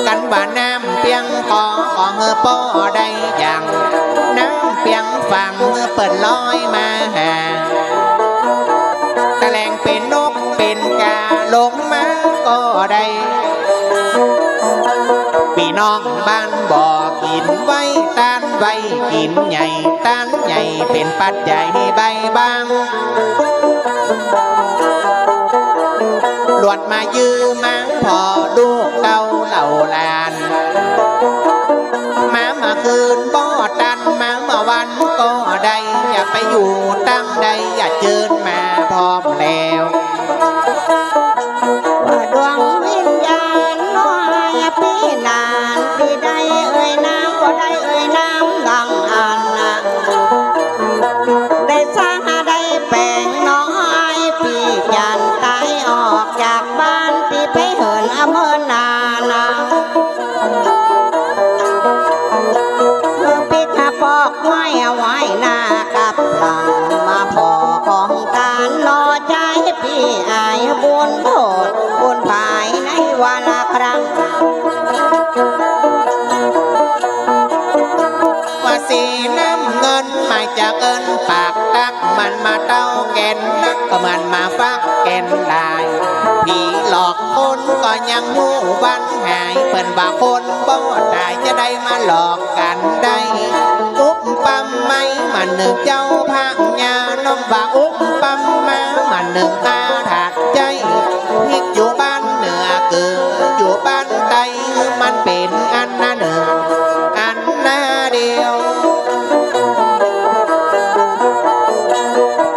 ກັນວ່ານ້ຳປຽງພໍ ຂໍເຮີພໍໄດ້ຍັງ ນ້ຳປຽງຝັ່ງເຮີເປີດລອຍມາຫາ ຕາແລງເປັນນົກເປັນກາລົງມາກໍໄດ້ ພີ່ນ້ອງບ້ານບໍ່ກິນໄວ້ ຕານໄວ້ກິນໃຫຍ່ ຕານໃຫຍ່ເປັນປັດໃຈໃຫ້ໃບບາງ ລວດມາຢືມມາພໍລູກເຕົ້າເຫຼົ່າຫຼານ ມາເມື່ອຄືນບໍ່ທັນ ມາເມື່ອວັນກໍໄດ້ ຢ່າໄປຢູ່ທາງໃດ ຢ່າເຈີນມາພ້ອມແລ້ວ ວ່າດວງວິນຍານນ້ອຍ ພີ່ນານ ທີ່ໄດ້ເອີ່ຍນາມ ບໍ່ໄດ້ເອີ່ຍນາມດັ່ງອັນນະ ໄດ້ສ້າງໄດ້ແປງນ້ອຍ ພີ່ຈັນຕາຍອອກຈາກບ້ານ ທີ່ໄປເຫີນອຳເພີນານະ ເພື່ອປິດຫາປອກໄມ້ໄວ້ໜ້າກັບຫຼັງ ມາພໍຂອງການໜໍໃຈ ພີ່ອາຍບຸນໂທດບຸນພາຍໃນວາລະຄັ້ງ ວ່າສີນ້ຳເງິນມາຈາກເອິນປາກຕັກ ມັນມາເຕົ້າແກ່ນນັກ ກໍມັນມາຟັກແກ່ນຫຼາຍ ຜີຫຼອກຄົນກໍຍັງຮູ້ວັນຫາຍ ເພິ່ນວ່າຄົນບໍ່ຕາຍຈະໄດ້ມາຫຼອກກັນໄດ້ ອຸບປະໄມມາໜຶ່ງເຈົ້າພະຍາ ນ້ອງວ່າອຸບປະມາມາໜຶ່ງອາທາດໃຈ ພິກຢູ່ບ້ານເໜືອເກີ ຢູ່ບ້ານໃຕ້ ມັນເປັນອັນນາໜຶ່ງ ອັນນາດຽວ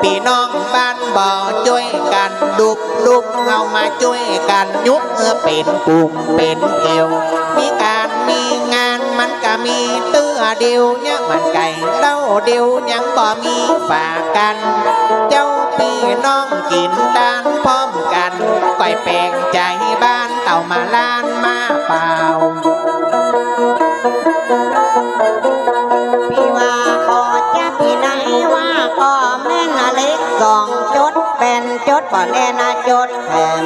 ພີ່ນ້ອງບ້ານບໍ່ຊ່ວຍກັນດຸບ ລຸກເຮົາມາຊ່ວຍກັນຍຸກເພື່ອເປັນປຸງເປັນເອວ ມີການມີງານມັນກະມີເທື່ອດຽວ ຍະມັນໄກເລົ່າດຽວຍັງບໍ່ມີຝາກກັນ ເຈົ້າພີ່ນ້ອງກິນທານພ້ອມກັນ ຂ້ອຍແປງໃຈບ້ານເຕົ້າມາລ້ານມາເປົ່າ ພີ່ວ່າຂໍຈັບພີ່ໄນວ່າກໍແມ່ນເຫຼັກສອງຈຸດ ແປ້ນຈຸດບໍ່ແນ່ນະຈຸດ ແຖມ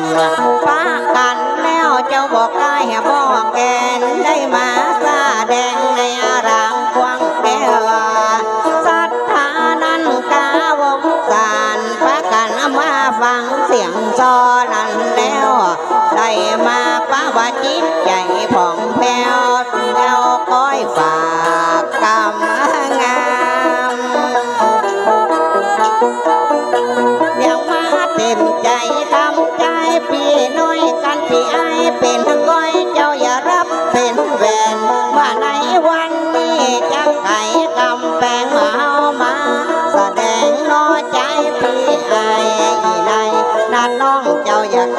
ປະກັນແລ້ວເຈົ້າບໍ່ກາຍບໍ່ແກ່ນ ໄດ້ມາສະແດງໃນອາຣາມກວ້າງແກ້ວ ສັດທານັ້ນກາວົງສານ ປະກັນມາຟັງສຽງຊໍນັ້ນແລ້ວ ໄດ້ມາປະວ່າຈິດໃຈຜ່ອງແຜ້ວ ແລ້ວຄອຍຝາກກຳງາມ ຍັງມາເຕັມ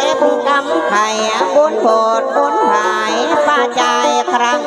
ເກັບກຳໄຂ່ບຸນໂພດບຸນພາຍປະຈາຍຄັ້ງ